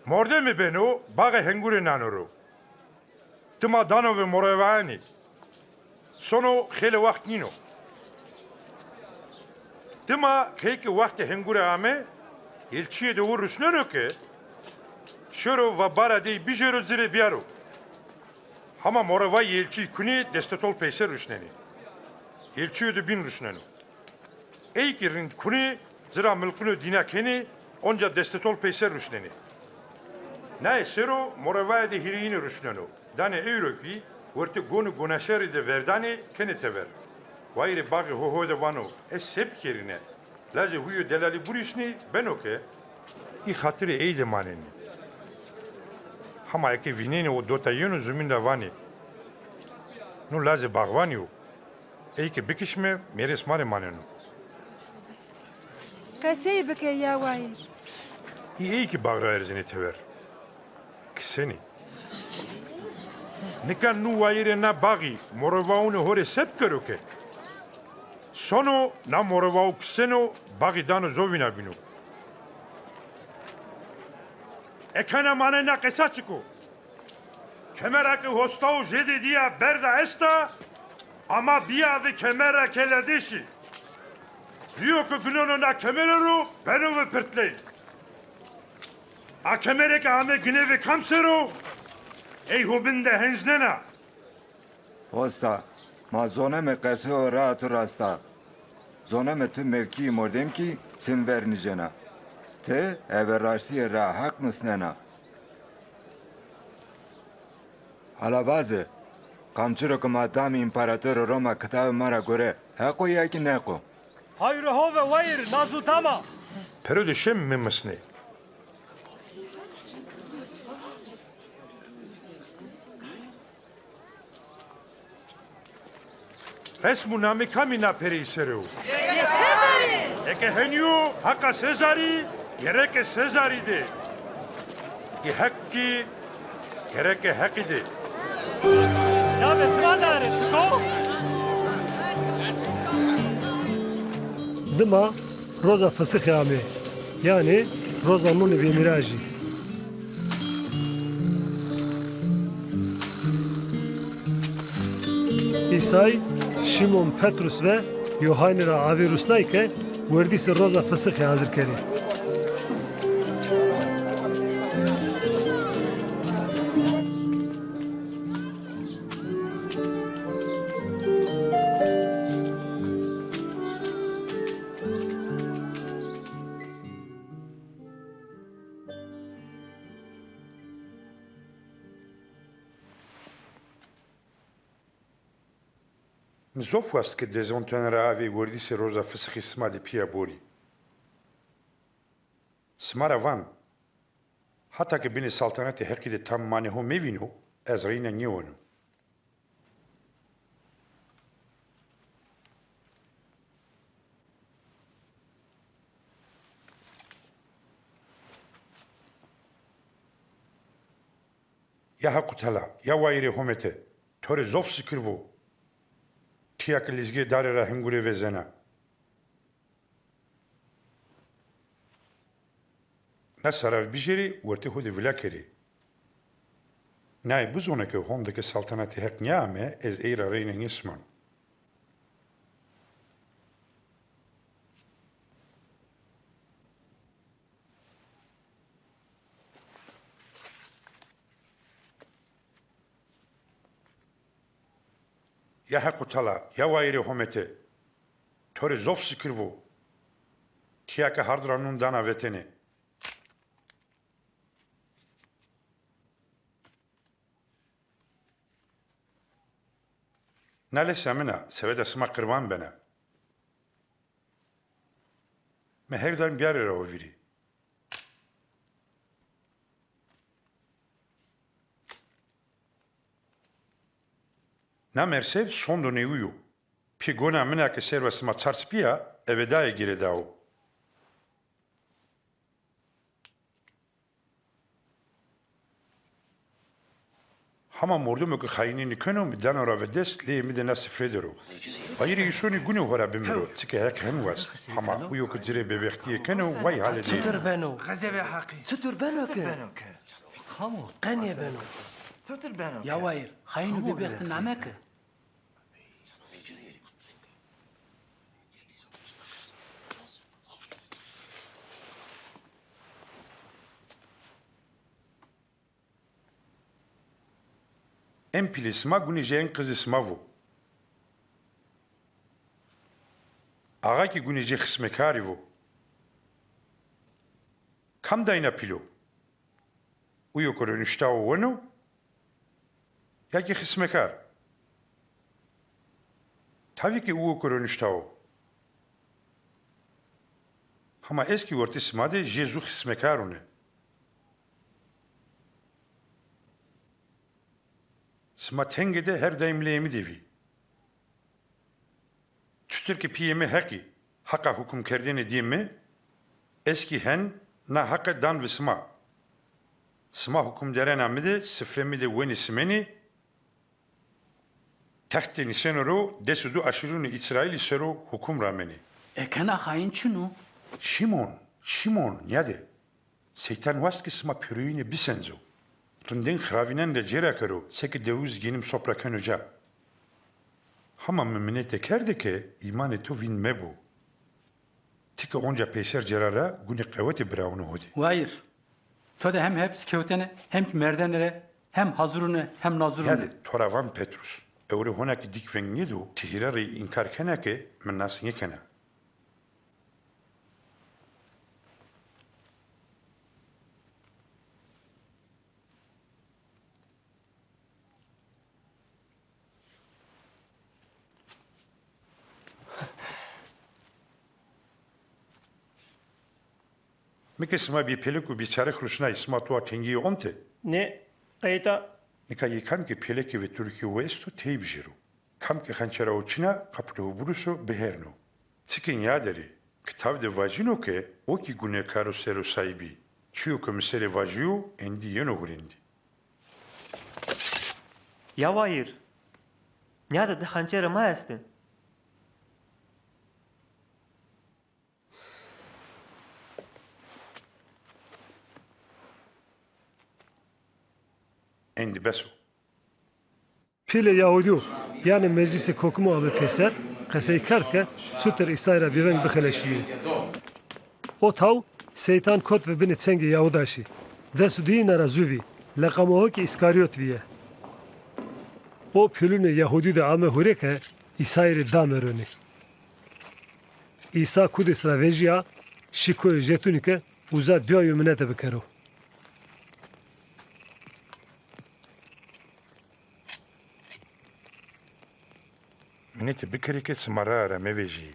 Mordemê beno, baxê hengure nano ro. Dima dano ve morovayanî. Sono, xeylê waxt nîno. Dima qey ke waxtê hengure ame, elçîyê de o rusneno ke Şêro va bara dey bijêro ci rê bîyaro. Hama morevayê yêlçî kunê destetol peyser ruşnenê. Yêlçîyo de bîn ruşneno. Ey kî rind kunê, ci ra milqino dîna kenê, onca destetol peyser ruşnenê. Naye sero morevaye de hîrêyîne ruşneno. Danê ey ro kî wertê gon û gonaşerî de verdanê, kenê tever. Wayîrê baxê ho ho de vano, ez se bikerîne? Lajê huyo delalî burîşnî, beno ke. Î xatirê ey de manenî. Hama eke vînenê o dota yeno zumîn ra vanê, no lajê baxwanî yo. Ey ke bikişme, mêrês ma rê maneno. Qesey bike ya Wayîr. Î ey kî bax ra erzenê tever. Kisenê. Nika nû wayîrê na baxî morevaunê ho rê se bikero ke? Sono na morevau kiseno, baxî dano zovîna bîno. Ekena manena qesa çik o? Kemera ke hostau jêde dîya berda esta, ama bîya ve kemera keledêşî. Zîyo ke ginono na kemere ro, beno ve pirtley. A kemere ke ame gine ve kam ser o, ey ho bin de henznena. Hosta, ma zoneme qeseo ra tu rast a. Zoneme ti mevkîyê mordemkî çim vernîjena. Ti eve raştîye ra heq musnena. Hala vaze, qamçiro ke ma damê împaratorê Roma kitabê ma ra gore, heq o ya kî neq o? Hayrê ho ve wayîr, na zu tama. Pero de şem mi misnê. Resm û namê kamî na pereyî ser o? Eke henî yo, heqa Sezarî, gereke Sezarî de. Ê heq kî gereke heqî de. Çavê sima dare, çik o? Dima roza fisixî ame, yanî roza nûnê vêmîrajî. Îsay, Şimon Petrus ve Yohanî ra avê rusnay ke werdîsê roza fisixî hazir kerê. Mi zof wast ke dezontene ra avê werdîsê roza fisixî sima de pîya borî. Sima ra van, hata ke binê saltanetê Heqî de tam manê ho mevîno, ez reyna nêweno. Ya Hequ Tala, ya wayîrê homete, to rê zof şikir vo. Tîya ke lîzgê dare ra hingure vezena. Na sara bijêrê, wertê ho de vila kerê. Naye bizone ke honde ke saltanetê Heq nêame, ez ey ra reyna nêsiman. Ya Hequ Tala, ya wayîrê homete, to rê zof şikir vo. Tîya ke hard ra nûn dana vetene. Na lesa min a, seveda sima qirban bena. Mi her daîm biyarê ra ho vîrî. Na mersev sondo nêwî yo. Pê gona min a ke serva sima çarç bîya, eve daye girêdao. Hama mordemo ke xayînî nikeno, mi dano ra ve dest, leyê mi de na sifre der o. Wayîrê îsonî gunê ho ra bimiro, çike Heq hen wast. Hama uyo ke ci rê bêbextîye keno, way halê dê. Çitur beno? Xezebê Heqî. Çitur beno ke? Çitur beno ke? Qenê beno? Çitur beno ke? Ya wayîr, xayîn û bêbext name ke? En pîlê sima gunê jê en qizê sima vo. Axa kî gunê jê xismekarî vo. Kam dayna pîlo? Uyo ke roniştawo weno, ya kî xismekar? Tavî ke uwo ke roniştawo. Hama ez kî wertê sima de jê zu xismekar une. Sima tenge de her daîm leyê mi de vî. Çutir ke pîyê mi Heqî, heqa hukumkerdene dîyê mi, ez kî hen na heqe dan ve sima. Sima hukumdarena mi de, sifre mi de wenê simenê, textê nîseno ro, des û du eşîrûnê Îsraîlî ser o hukum ramenê. Eke na xaîn çin o? Şimon, Şimon, nîyade. Seytan wast ke sima pêroyîne bisenco. Rindên xiravînen ra cêra kero, seke dewuz gênim sopra keno ca. Hama mi minete kerde ke îmanê to vîn mebo. Ti ke onca peyser cêra ra gunê qewetê birawunê ho dî. Wayîr, to de hem heps kewtene, hem kî merdene rê hem hazirûne hem nazirûne. Nîyade, to ra van Petrus. Ewro hona kî dîk veng nêdo, ti hîrê rê înkar kena ke mi nas nêkena. Mi ke sima bî pêlek û bî çarix rusnayî, sima toa tengîye onte? Nê, qeyta. Nika yê kam ke pêlekê ve turkîyo esto tey bijêro. Kam ke xençera o çin a, qapulê ho biruso, biherno. Çike nîyade rê, kitav de vajîno ke o kî gunekar o ser o say bî. Çîyo ke mi ser ê vajîyo, endî yeno hurêndî. Ya Wayîr, nîyade di xençerê ma estê. Endî bes o. Pîlê Yahudîyo, yanî meclîsê kokimo ame pêser, qesey kerd ke çutir Îsay ra bêveng bixeleşîyê. O taw Seytan kot ve binê çengê Yahudasî. Des û duyîna ra zu vî, leqama ho kî Îskarîyot vîye. O pîlûnê Yahudî de ame hurê ke Îsayî rê dame ronê. Îsa Kudis ra vejîya, şî koyê Jetûnî ke uza duayo minete bikero. Minete bikerê ke sima raa ra mevejîyê.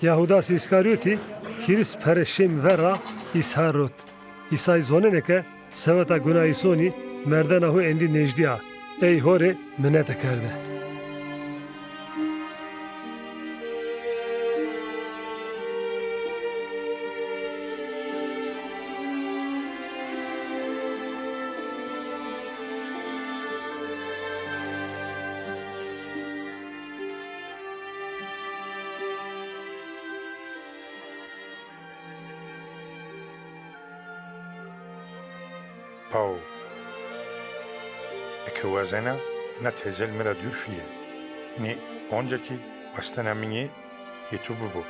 Yahudasî Îskarîyotî hîris pere şêmî ver ra Îsa rot. Îsay zonenê ke seweta gunayîsonî merdena ho endî nêjdî ya, ey ho rê minete kerde. Pawo, eke wazena, na tezel mi ra dûr fîye. Nê, onca kî wastena min yê, yê to bibo.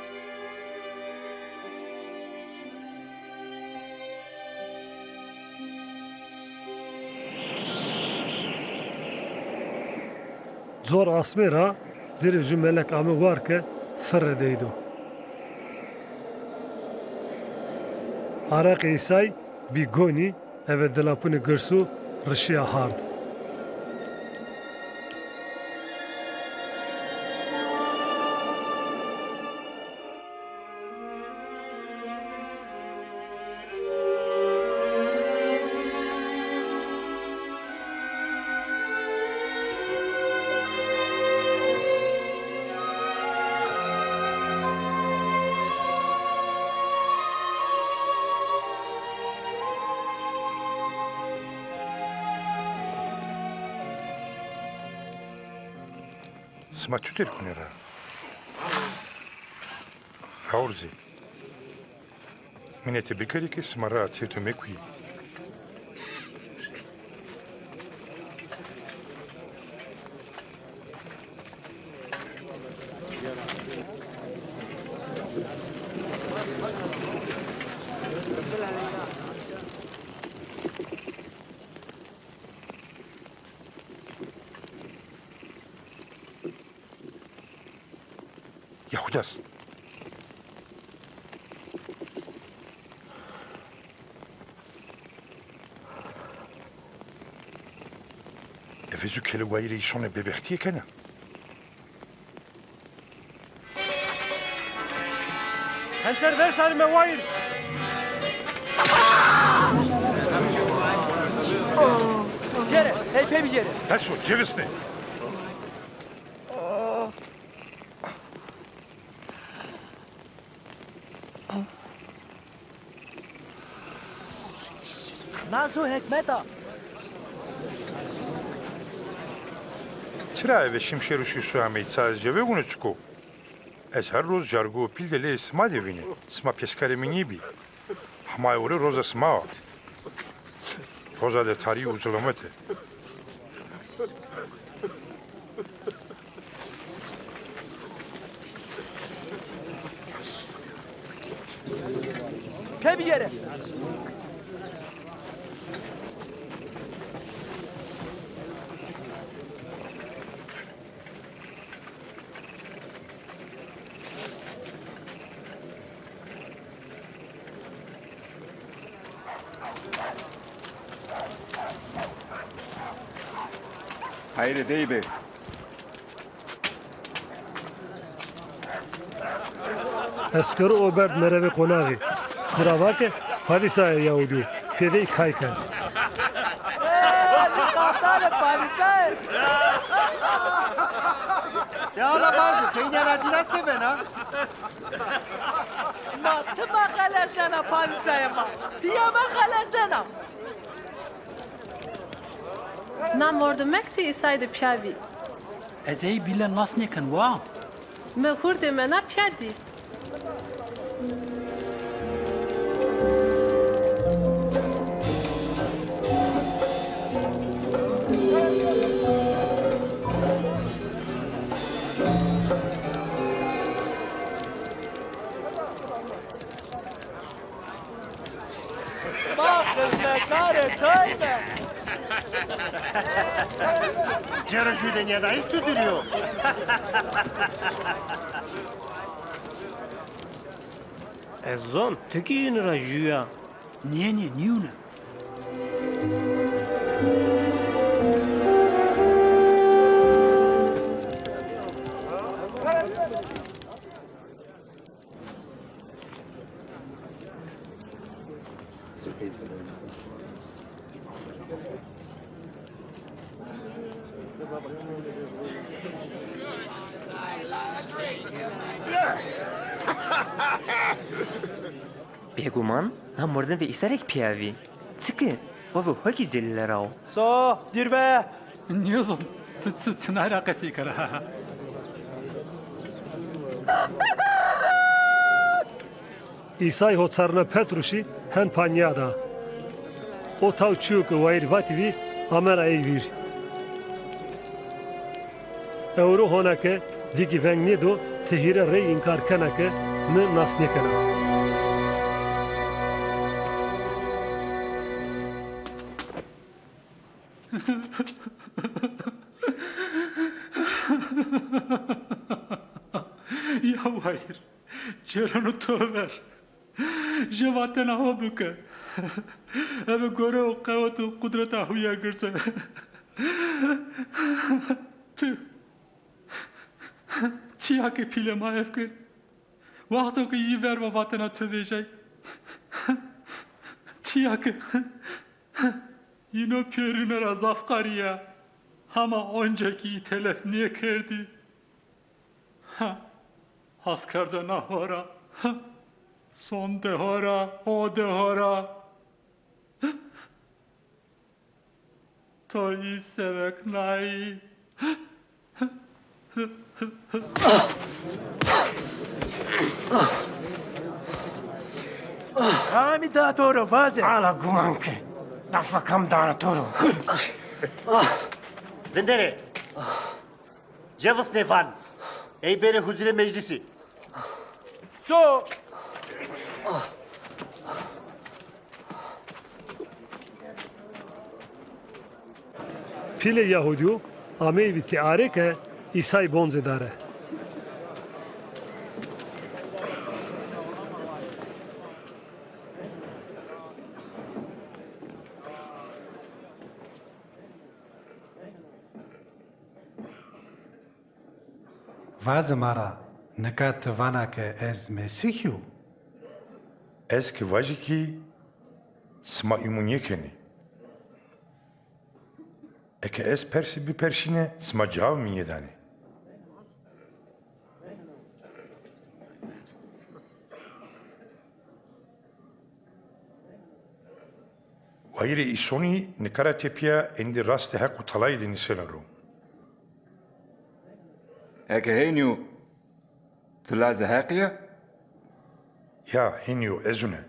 Cor asmê ra ci rê ju melek ame war ke firre dey do. Araqê Îsay bî gonî, eve dilapûnê girsû rişîya hard. Sima çutir kunê ra? Rawurzê. Minete bikerê ke sima raa çê to mekuyê. Yehudas. Eve zu kelê wayîrê îsonê bêbextîye kena. Hemser ver sarî me wayîr. Biyere, hey pê bicêre. Heso, cêvisnê. Na zu hekmet a. Çira eve şimşêr û şîso ameyî, ça ez cevegûne çik o? Ez her roz cargo û pîl de leyê sima de vîne. Sima pêskarê mi nêbî. Hema ewro roza sima wa. Roza de tarî û zilamete. Pê bicêre. Hayrê dey bê. Eskero o berd merevê qonaxî. Ci ra va ke padîsayê Yahudî yo, pêdey kay kerd. Ê, rîkatane padîsayê. Ya ala bazî, peynîya ra dîna se bena? Ma ti ma xelesnena padîsayê ma. Ti ya ma xelesnena. Na mordimek tu Îsay de pîya vî. Ez ey bîle nas nêken wa. Mi hurdê mena pîya dî. Ma xizmekarê tay me. Cêro jû de nêdayî, çi dûrî yo? Ez zon, ti kî yînî ra jû ya. Nê, nê, nîyûne. Bêguman na mordem ve Îsa rê kî pîya vî. Çike? O ve ho kî Celîle ra o. So, dîr be! Nêzon, ti çi, çinay ra qesey kena? Îsay ho çarna Petrusî hen pa nîyada. O taw çîyo ke wayîr vatî vî, amena ey vîr. Ewro hona ke dî kî veng nêdo, ti hîrê rey înkar kena ke mi nas nêkena. Ya wayîr, cêreno to ver. Jê vatena ho bike. Ebe gore û qewet û qudreta huye girse. Ti, çîya ke pîlê ma ef kerd, wexto ke yî verba vatena to vejay. Çîya ke yîno pêrune ra zaf qarîya, hama onca kî yî telef nêkerdî. Ha, haskerdena ho ra, ha, sonde ho ra, ode ho ra. To yî seveknayî. Kamî da to ro, vaze? Ala guman ke. Nafa kam dana to ro? Vinderê. Cêvisnê van. Ey bêrê huzurê meclîsî. So. Pîlê Yahudîyo ameyî vî tîare ke Îsay boncê dare. Vaze ma ra, nika ti vana ke ez Mesîh yo? Ez ki vajî kî sima îmûn nêkenî. Eke ez persî bipersîne, sima cewab mi nêdanê. Wayîrê îsonî nika ra tepîya endî rastê Heq û Telayî de nîsena ro. Eke hênî yo, ti lazê Heqî ya? Ya, hênî yo, ez une.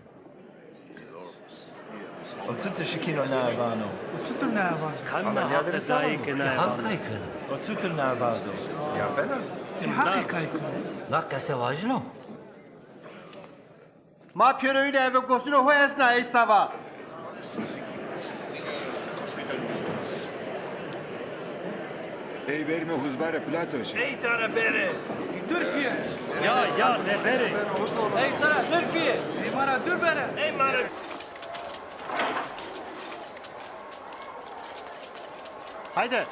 O çutir şikîno naye vano? O çutir naye vano? Kamî na Heqî kayî ke naye vano? Heq kay keno? O çutir naye vazo? Ya bena. Ti Heqî kay keno? Na qese vajino? Ma pêroyîne eve gosino ho esna ey sava. Ey berîme huzbarê Platoşî. Ey tara bere. Dur fîye. Ya, ya, ne bere. Ey tara dur fîye. Ey ma ra dur bere. Ey ma ra. Haydi.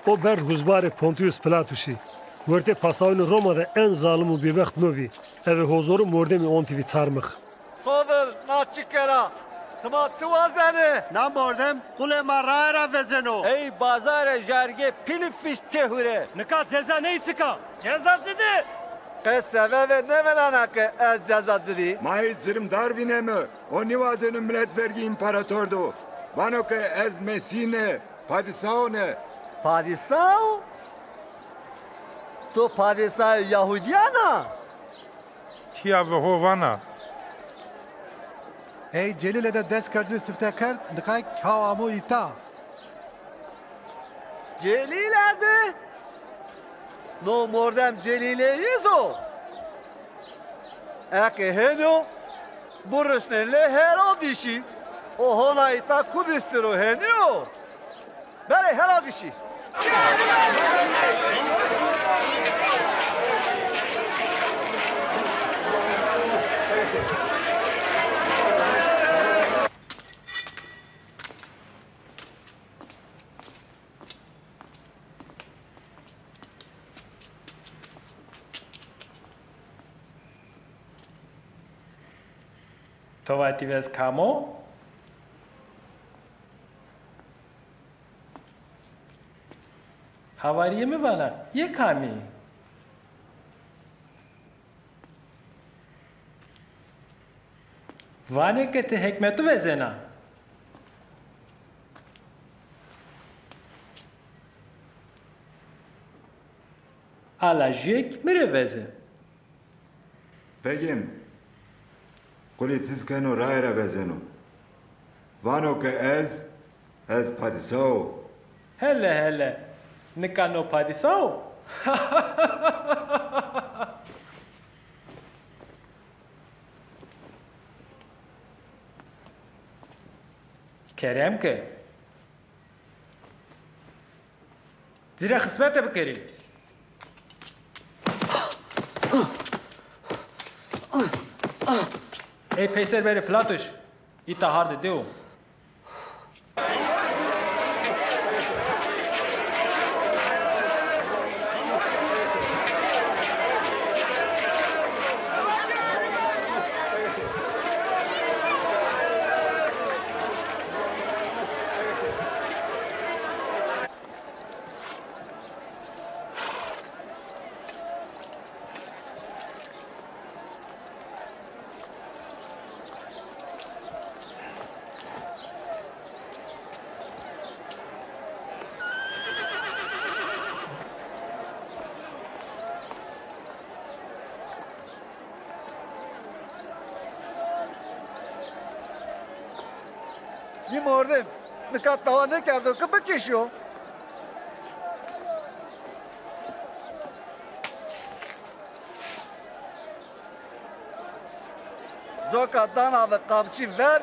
O berd huzbarê Pontius Pilatuşî. Wertê pasaunê Roma de en zalim û bêbext no vî. Eve hozorû mordemî ontî vî çarmix. Sovir, na çike ra? Sima çi wazenê? Na mordem qulê ma raye ra vezeno. Ey bazarê jargê pîlî fîş têhure. Nika ceza ney çik a? Ceza ci dî? Qe sebebê nêvenana ke ez ceza ci dî? Ma hî cirimdar vîneme. O nîwazeno milet vergî împarator do. Vano ke ez Mesîh ne, padîsao ne. Padîsao? To padîsaê Yahudîyan a? Tîya ve ho vana. Ey Celîle de des kercî sifte kerd, nika kaw amo îta. Celîle de? No mordem Celîleyîz o? Eke hênî yo, birusnê lê Herodîşî. O hona îta Kudîs dir o, hênî yo? Berê Herodîşî. To vatî vez kam o? Hawarîyê mi vana, yê kamî? Vanê ke ti hekmetu vezena. Ala jûyêk mi rê veze. Begim, qulî tiz keno, raye ra vezeno. Vano ke ez, ez padîsao. Hele hele, nika no padîsao? Kerem ke. Ci rê xismete bikerî. Ey peyser berê Platoş, îta harde dew. Nî mordem nika tawa nêkerdo ke bikişîyo. Coka dana ve qamçî ver,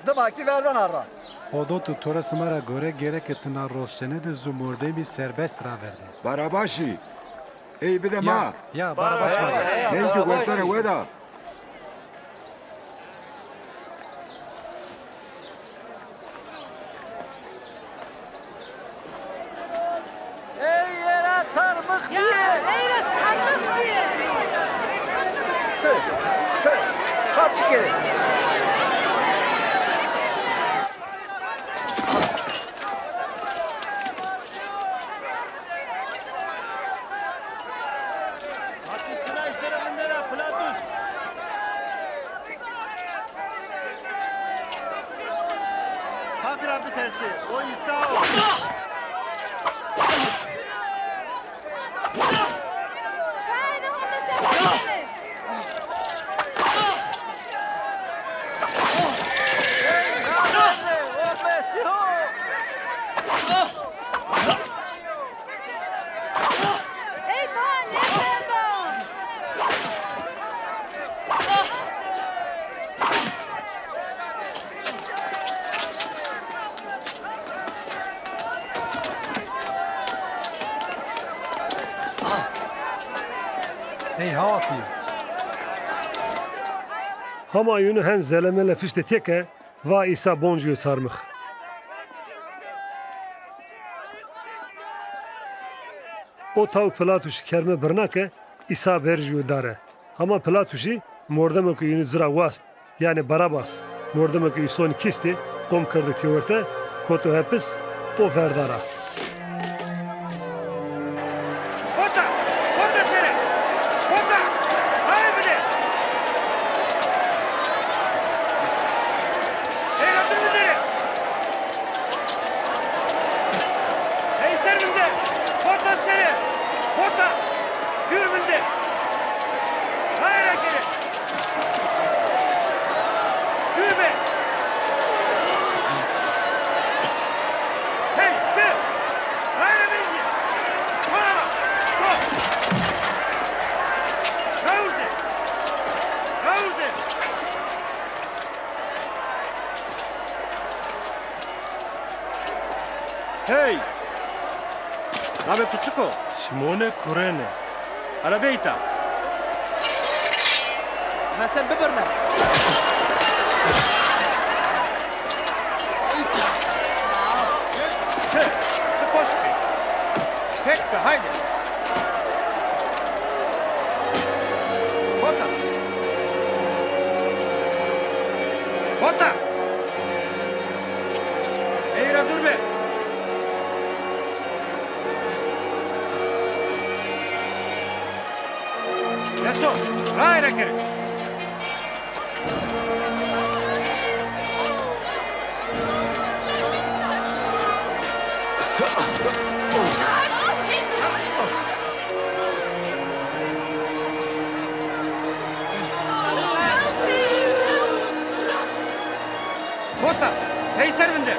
dima kî verdena ra. Odo tu, to ra sima ra gore gereke ti na rosçene de zu mordemî serbest raverdê. Barabaşî. Ey bide ma. Ya, ya, Barabas ma. Ney ki wertene weda. Ey yera tarmix bîye! Ey ra tarmix bîye! Tı, tı, hap çikerê. Haq ra bitersê, o Îsa o. Ey, ta nêkerdo! Ey hawa pî. Hama yûnû hen zelemele fişte têke, va Îsa boncîyo çarmix. O taw Pilatuşî kerme birna ke Îsa berjîyo dare. Hama Pilatuşî mordemo ke yûnû ci ra wast, yanî Barabas, mordemo ke Îsonî kîstî, qom kerdo têwerte, koto hepis, o verda ra. Bota! Bota sere! Bota! Aye bide! Ey ra dur bide! Ey ser vinde! Bota sere! Bota! Dûr vinde! Aye ra gere! Dûr be! Hey, ti! Aye ra vejîye! Bana bak! Stop! Raurde! Raurde! Hey! Namê tu çik o? Şimone Kurene. Erebeyê ta. Resen bibirne. Ti, ti poşt bê. Pek be, haydi. Bota. Bota. Ey ra dûr be. Resto, raye ra kerê. Kota, hey ser vinde.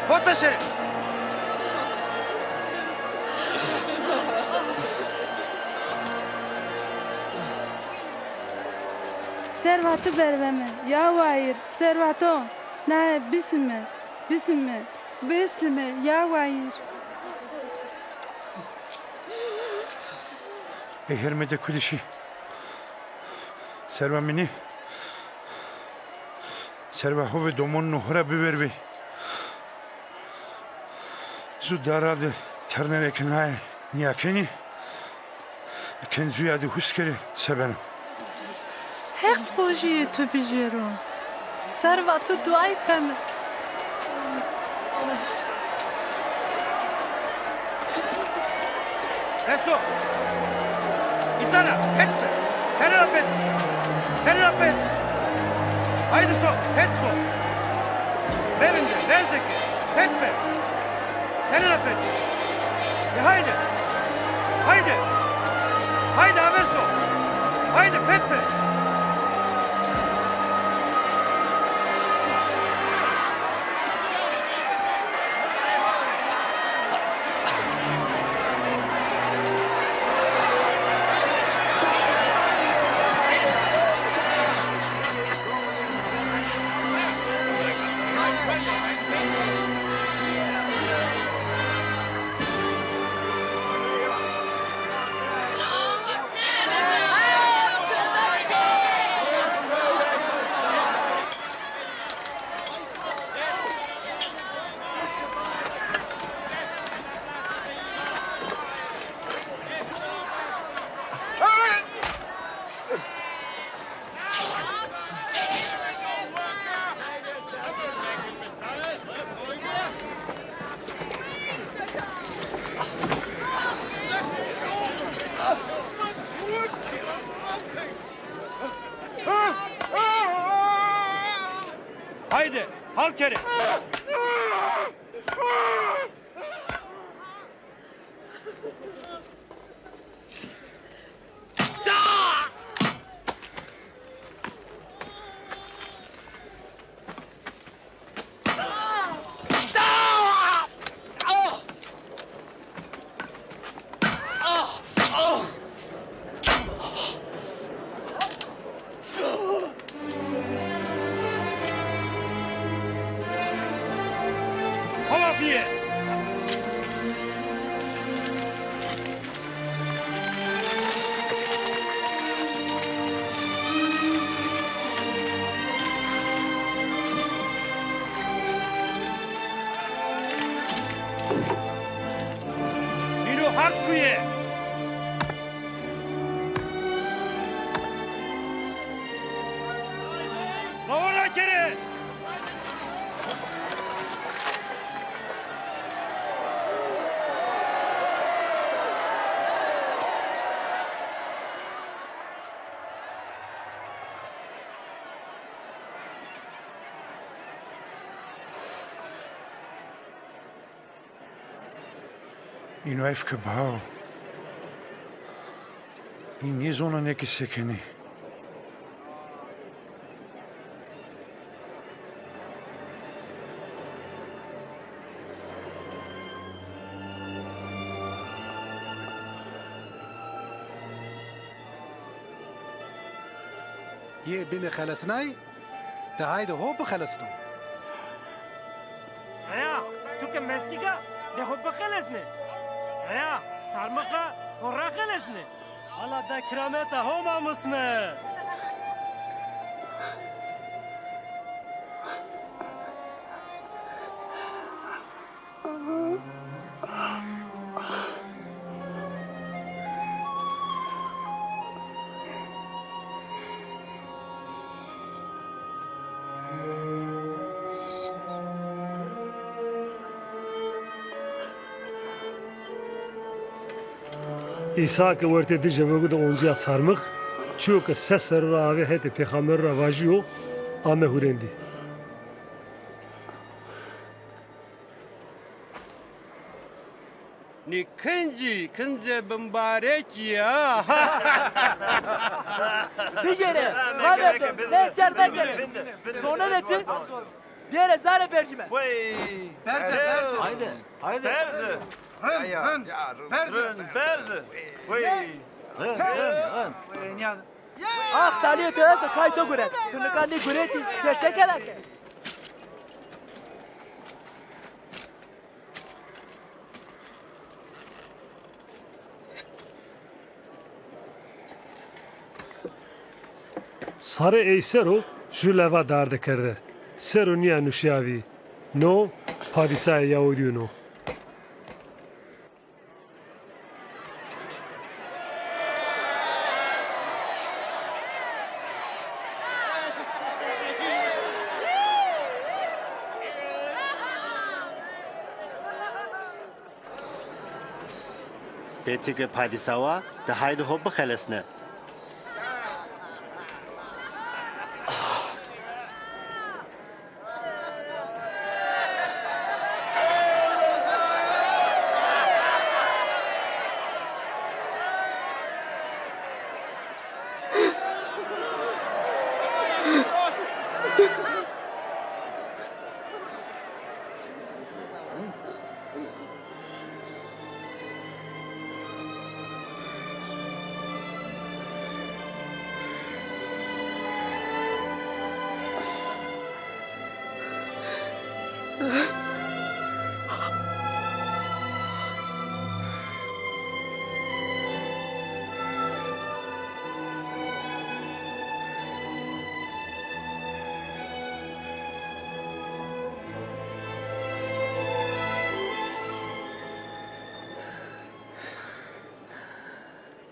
Kota şerî. Serva tu berveme, ya wayîr, serva to, naye bisime, bisime. Bisime, ya wayîr. Ey hermede kudişî. Serva mi nî. Serva hovê domonû ho ra bivervê. Zu dara de ternere ke naye nîya kenî, ken zuya de hus kerê se beno. Heq bojîyê tu bijêro. Serva tu duayî keme. Resto! Îta ra, het be! Here ra pet! Here ra pet! Haydi so, het so! Berinde, berzeke, het be! Here ra pet! E haydi! Haydi! Haydi aver so! Haydi pet be! Haydi, hal kerê. Halafiye! Mîno hard kuye. Lavona kerê! Îno ef ke bawo. Î nêzonenê ke se kenê. Yê bîne xelesnay, de hayde ho bixelesno. Heya, tu ke mesîg a, de ho bixelesne. Heya, çarmix ra ho raxelesne. Ala de kirameta ho mamusne. Îsa ke wertê di jevogî de oncîya çarmix, çîyo ke se serrî ra avê hetê pêxamberî ra vajîyo, ame hurêndî. Nî kincî, kincê bimbarekî ya. Bijêre, xaverdo, ne çer mekerê. Zonenê ti, bêre zare berjîme. Wey. Berze, berze. Haydi, haydi. Berze. Rind, rind. Berze. Rind, berze. Wey. Rind, rind, rind. Wey, nîya. Ax, talîyê to esto, kay to gure. Tu nika nîguretî, de se kena ke? Sarê ey ser o ju leva darde kerde. Ser o nîya nuşîyavî. No padîsayê Yahudîyûn o. De ti ke padîsa wa, de haydi ho bixelesne.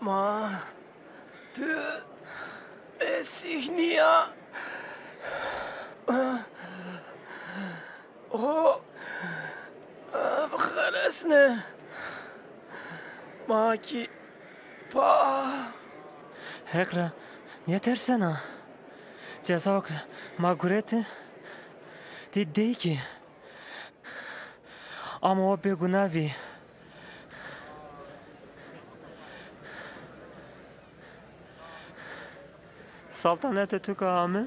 Ma tu Mesîh nîya. Ho bixelesne. Ma kî pa. Heq ra nêtersena. Ceza ke ma gureti, Ê dey kî. Ama o bêguna vî. Saltanetê tu ke ame,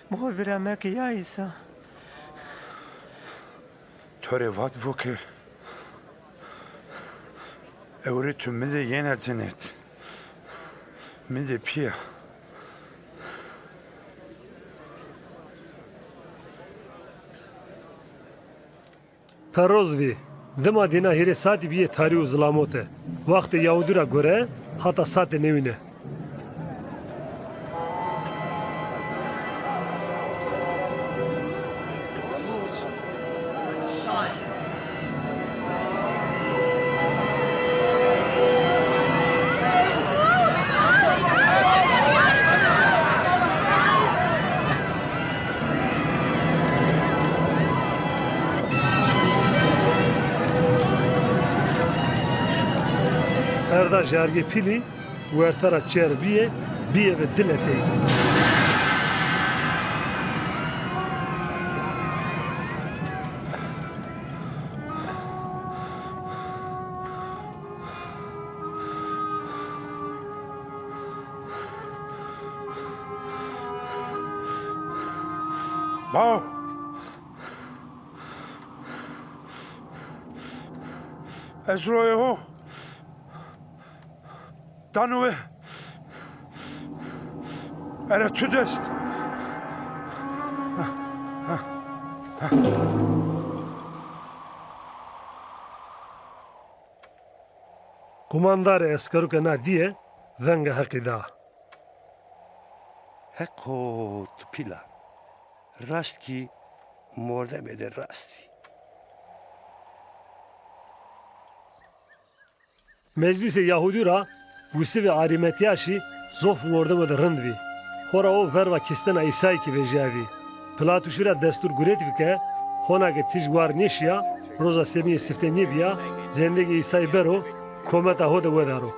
mi ho vîra meke ya Îsa. To rê vatbo ke ewro tu mi de yena cinet. Mi de pîya. Perroz vî. Dima dîna hîrê saetî bîyê tarî û zilamote. Waxtê Yahudî ra gore hata saetê newîne. Perda jargê pîlî werte ra çer bîye, bîye ve di letey. Baw! Ez royê ho dano we era tu dest. Qumandarê eskerûke na dîye, vengê Heqî da. Heqo, tu pîl a. Raşt kî mordemêde rast vî. Meclîsê Yahudî ra Wisivê Arîmetîyaşî zof mordemo de rind vî. Xora o verva kistena Îsayî kî vejîyavî. Pilatuşî ra destûr guretî ke hona ke tîj war nêşîya, roza semîye sifte nêbîya, cendegê Îsayî bero, kometa ho de wedaro.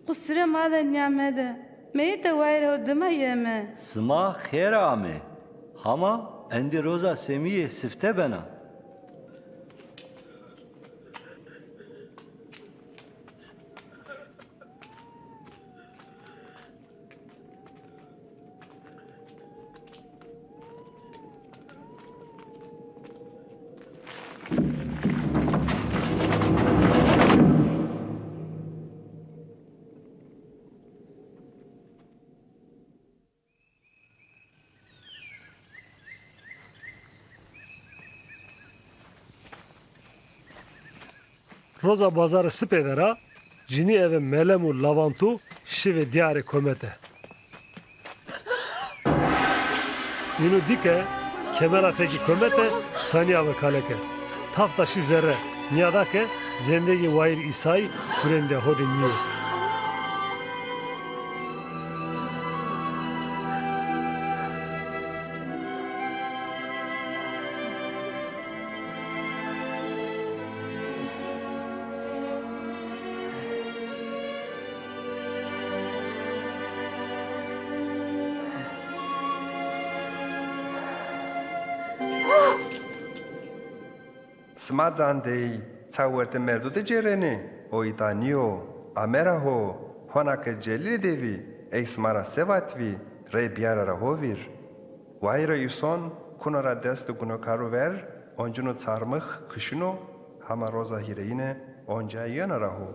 Qusure ma de nîya mede. Meyîte wayîrê ho dima yeme. Sima xêr ame. Hama endî roza semîye sifte bena. Roza bazarê sipê de ra cinî eve melem û lavantu şî ve dîyarê komete. Înu dî ke kemera fekî komete sanîya ve kale ke. Tafta şî zerre, nîyada ke cendegê wayîr Îsayî hurêndîya ho de nîyo. Sima candey, ça wertê merdo de cêrenê? O îta nîyo, ame ra ho, Hona ke Celîlî de vî, ey sima ra se vatbî, rey bîyara ra ho vîr. Wayîro îson kuno ra dest û gunokarû ver, oncîno çarmix kişîno, hama roza hîrêyine onca yeno ra ho.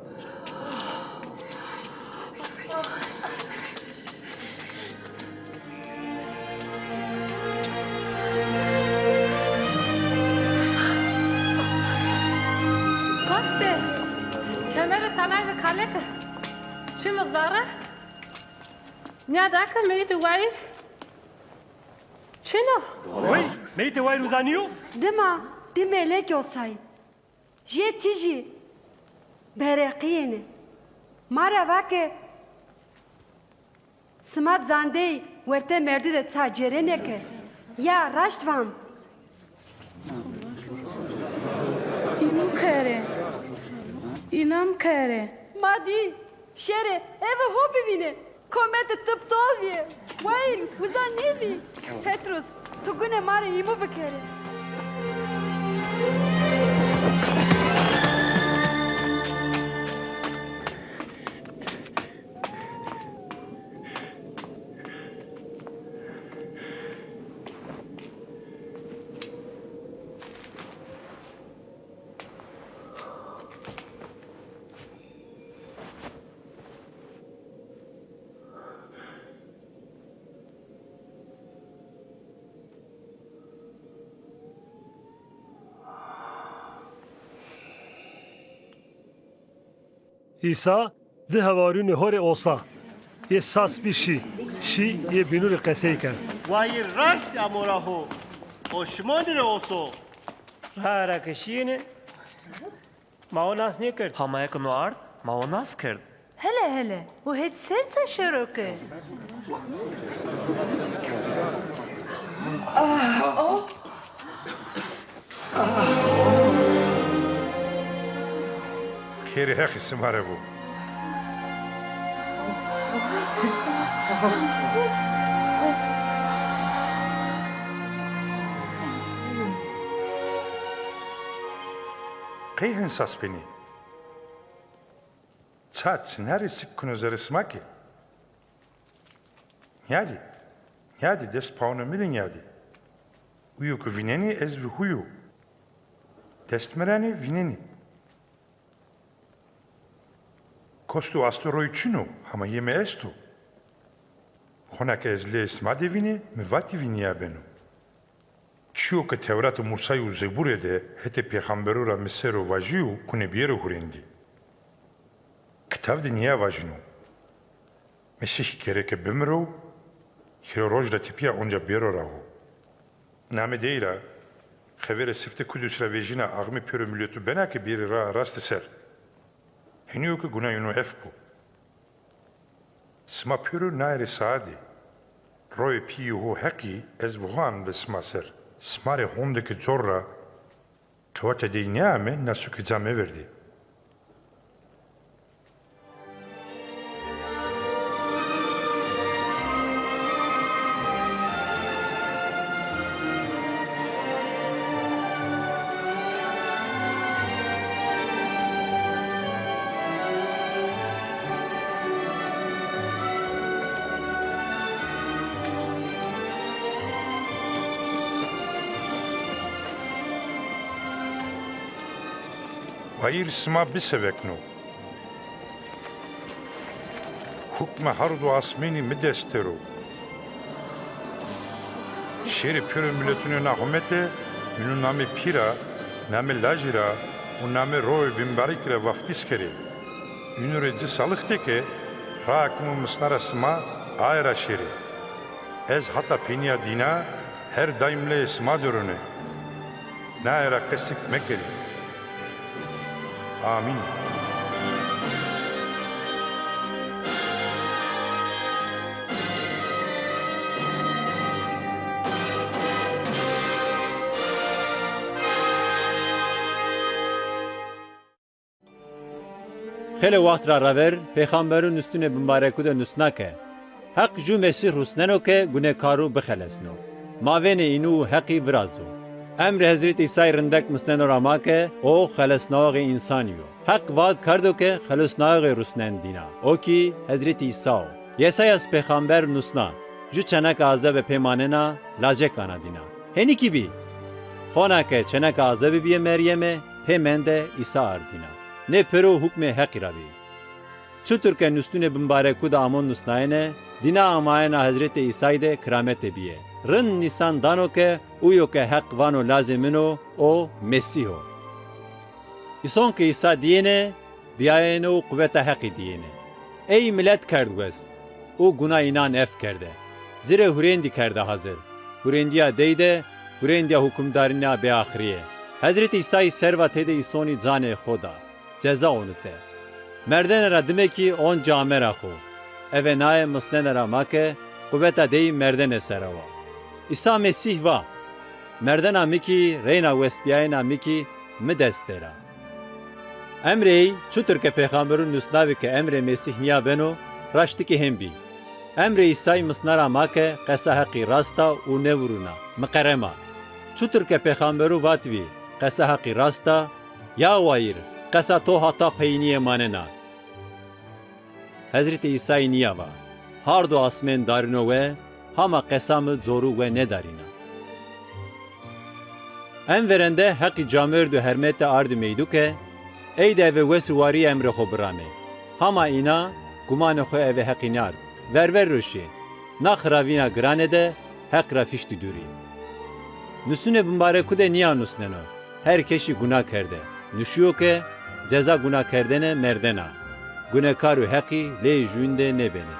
Kaste, kemerê sanayî ve kaleke. Şima zere. Nîyade ke meyîtê wayîr çin o? Oy, meyîtê wayîr uza nîyo? Dima, di melek osay. Jê tîjî bereqîyêne. Ma ra va ke sima zandey wertê merdû de ça cêrenê ke. Ya raşt van. Înan kerê. Înan kerê. Ma dî. Şêrê, eve ho bivîne. Komete tip tol vîye. Wayîr, uza nêvî. Petrus, tu gune ma rê îmû bikerê. Îsa di hewarîyunê ho rê osa. Yê sas bî şî. Şî, yê bînû rê qesey kerd. Wayîr raştî amo ra ho. O şimonî rê oso. Raye ra ke şîyêne, ma o nas nêkerd. Hama eke no ard, ma o nas kerd. Hele hele, o het ser ça şero ke? Xêrê Heqî sima rê bo. Qey hensas benî? Ça çina rê sik kuno zerê sima ke? Nîyadî, nîyadî, dest pawuna mi de nîyadî. Uyo ke vînenî ez vî huyo. Dest mi ra nê vînenî. Kost û asto roy çin o, hama yê mi esto. Hona ke ez leyê sima de vînî, mi vatî vînîya beno. Çîyo ke Tewrat û Musay û Zebûre de hetê pêxamberû ra mi ser o vajîyo, kune bîyero hurêndî. Kitav de nîya vajîno: Mesîhî gereke bimiro, hîrê roj ra tepîya onca bêro ra ho. Namê dey ra, xeverê sifte Kudus ra vejîna axmê pêro miletu bena ke bêrê raa raste ser. Henî yo ke gunayê ino ef bo. Sima pêro naye rê saade. Royê pîyê ho Heqî ez vuhan ve sima ser. Sima rê honde ke cor ra qeweta dey nêame, na suke ca meverdê. Wayîr sima bisevekno. Hukme hard û asmênî mi dest der o. Şêrê pêro miletunê na humete, mi no namê Pî ra, namê Lajî ra û namê Royê Bimbarikî ra vaftîz kerê. Ino rê ci salix de ke, raa kumo misna ra sima, aye ra şêrê. Ez hata peynîya dîna her daîm leyê sima de rone. Naye ra qe sik mekerê. Amîn. Xeylê waxt ra raver pêxamberû nustunê bimbarekû de nusna ke, Heq jû Mesîh rusneno ke gunêkarû bixelesno. Mavênê înû û Heqî virazo. Emrê Hezretî Îsayî rindek misneno ra ma ke o xelesnaoxê însanî yo. Heq vat kerdo ke xelosnaoxê rusnen dîna. O kî Hezretî Îsa o. Yesayas pêxamber nusna, ju çeneka azebe pê manena, lajek ana dîna. Henî kî bî. Xona ke çeneka azebe bîye Meryeme, pê mende Îsa ard dîna. Nê pêro hukmê Heqî ra bî. Çutur ke nusnûnê bimbarekû de amo nusnayene, dîna amayena Hezretê Îsayî de kiramete bîye. Rind nîsan dano ke uyo ke Heq vano lazê min o, o Mesîh o. Îson ke Îsa dîyêne, bîyayêne û quweta Heqî dîyêne. Ey milet kerd wes û guna înan ef kerde. Ci rê hurêndî kerde hazir. Hurêndîya dey de, hurêndîya hukimdarîna bêaxirîye. Hezretî Îsayî serva têde îsonî canê xo da. Ceza onite. Merdene ra dime kî onca ame ra xo. Eve naye misnene ra ma ke quweta dey merdene sera wa. Îsa Mesîh va, merdena mi kî, reyna wesbîyayena mi kî mi dest der a. Emrê ey, çutir ke pêxamberûn nusnabî ke emrê Mesîh nîya beno, raştikî hên bî. Emrê Îsayî misna ra ma ke qesa Heqî rast a û nêvurûna, miqerem a. Çutir ke pêxamberû vatibî, qesa Heqî rast a, ya wayîr, qesa to hata peynîye manena. Hezretî Îsayî nîya va, hard û asmên darîno we, hama qesa mi corû we nêdarîna. En verende Heqî camêrd û hermete ardî meydû ke, ey de eve wes û warî emrê xo biramê. Hama îna gumanê xo eve Heqî nîard. Verver ro şî. Na xiravîna girane de Heq ra fîştî dûrî. Nusnûnê bimbarekû de nîya nusneno, her keşî guna kerde. Nuşîyo ke ceza gunakerdene merdena. Gunekar û Heqî leyê jûyîn de nêbenê.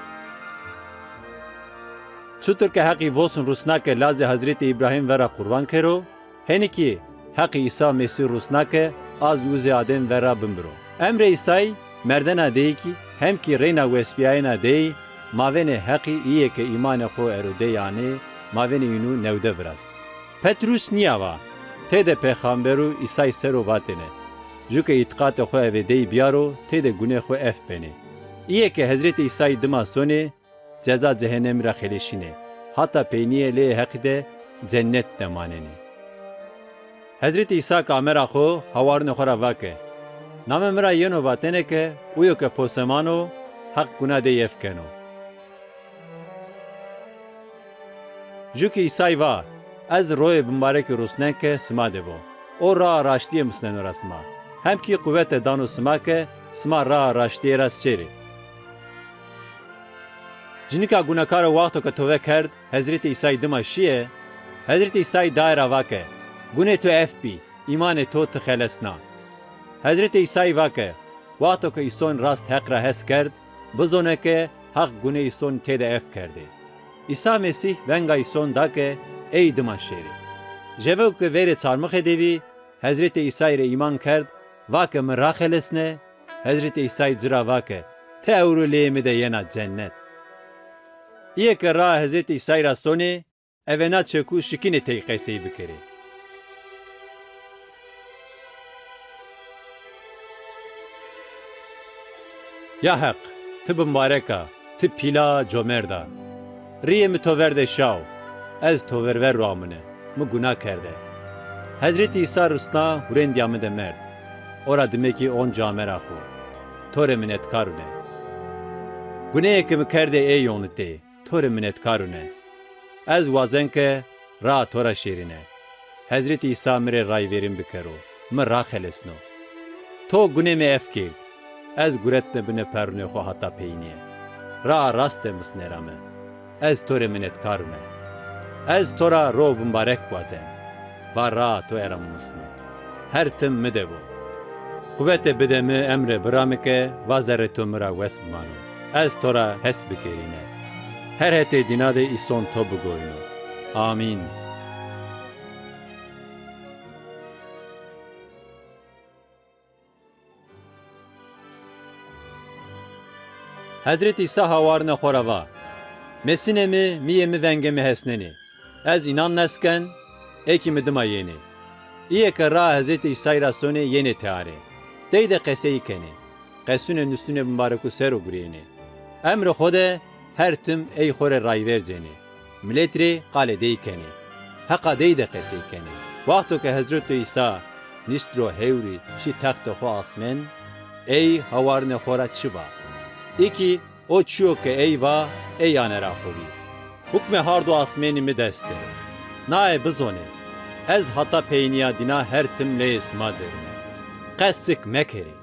Çutir ke Heqî vosun rusna ke lazê Hezretî Îbrahîm vera qurban kero, henî kî Heqî Îsa Mesîh rusna ke az û uzê Adem vera bimbiro. Emrê Îsayî merdena dey kî hem kî reyna wesbîyayena dey, mavênê Heqî îyê ke îmanê xo ero dey anê, mavênê înû newde virast. Petrus nîya va, têde pêxamberû Îsayî ser o vatêne, ju ke îtiqatê xo eve dey bîyaro, têde gunê xo ef benê. Îyê ke Hezretî Îsayî dima sonê, ceza cehenemî ra xeleşînê, hata peynîye leyê Heqî de cennet de manenê. Hezretî Îsa ke ame ra xo, hawarînê xo ra va ke, name mi ra yeno vatene ke uyo ke poseman o, Heq guna dey ef keno. Ju kî Îsayî va, ez royê bimbarekî rusnen ke sima de vo. O raa raştîye misneno ra sima. Hem kî quwete dano sima ke sima raa raştîye ra şêrê. Cinika gunekare waxto ke tove kerd, Hezretî Îsayî dima şîye, Hezretî Îsayî daye ra va ke, gunê to ef bî, îmanê to ti xelesna. Hezretî Îsayî va ke, waxto ke îsonî rast Heq ra hes kerd, bizone ke Heq gunê îsonî têde ef kerdê. Îsa Mesîh venga îson da ke ey dima şêrê. Jevew ke verê çarmixê de vî, Hezretî Îsayî rê îman kerd, va ke mi raxelesne, Hezretî Îsayî ci ra va ke, ti ewro leyê mi de yena cennet. Îyê ke raa Hezretî Îsayî ra sonê, eve na çekû şikînê tey qesey bikerê. Ya Heq, ti bimbarek a, ti pîl a, comerd a. Rîyê mi to ver de şaw, ez to verver ro amune, mi guna kerde. Hezretî Îsa rusna hurêndîya mi de merd. O ra dime kî onca ame ra xo. To rê minetkar une. Guneyê ke mi kerdê ê yonitê, to rê minetkar une. Ez wazen ke raa to ra şêrîne. Hezretî Îsa mi rê rayverîn bikero, mi raxelesno. To gunê mi ef kerd. Ez guretne binê perrunê xo hata peynîye. Raa rast de misne ra mi. Ez to rê minetkar ume. Ez to ra ro bimbarek wazen. Va raa to era mi misno. Her tim mi de bo. Quwete bide mi emre birame ke va zerrê to mi ra wes bimano. Ez to ra hes bikerîne. Her hetê dîna de îson to bigoyno. Amîn. Hezretî Îsa hawarîna xo ra va, mesinê mi, mîyê mi vengê mi hesnenê. Ez înan nesken, ê kî mi dima yenê. Îyê ke raa Hezretî Îsayî ra sonê yenê tearê. Dey de qeseyî kenê. Qesûnê nustûnê bimbarekû ser o gurîyênê. Emrê xo de her tim ey xo rê rayver cênê. Milet rê qalê dey kenê. Heqa dey de qesey kenê. Wexto ke Hezreto Îsa nîst ro hewrî, şî textê xo asmên, ey hewarînê xo ra çi va? Ê kî o çîyo ke ey va, ey anê ra xo vîr. Hukmê hard û asmênî mi dest de yo. Naye bizonê, ez hata peynîya dîna her tim leyê sima derîme. Qe sik mekerê.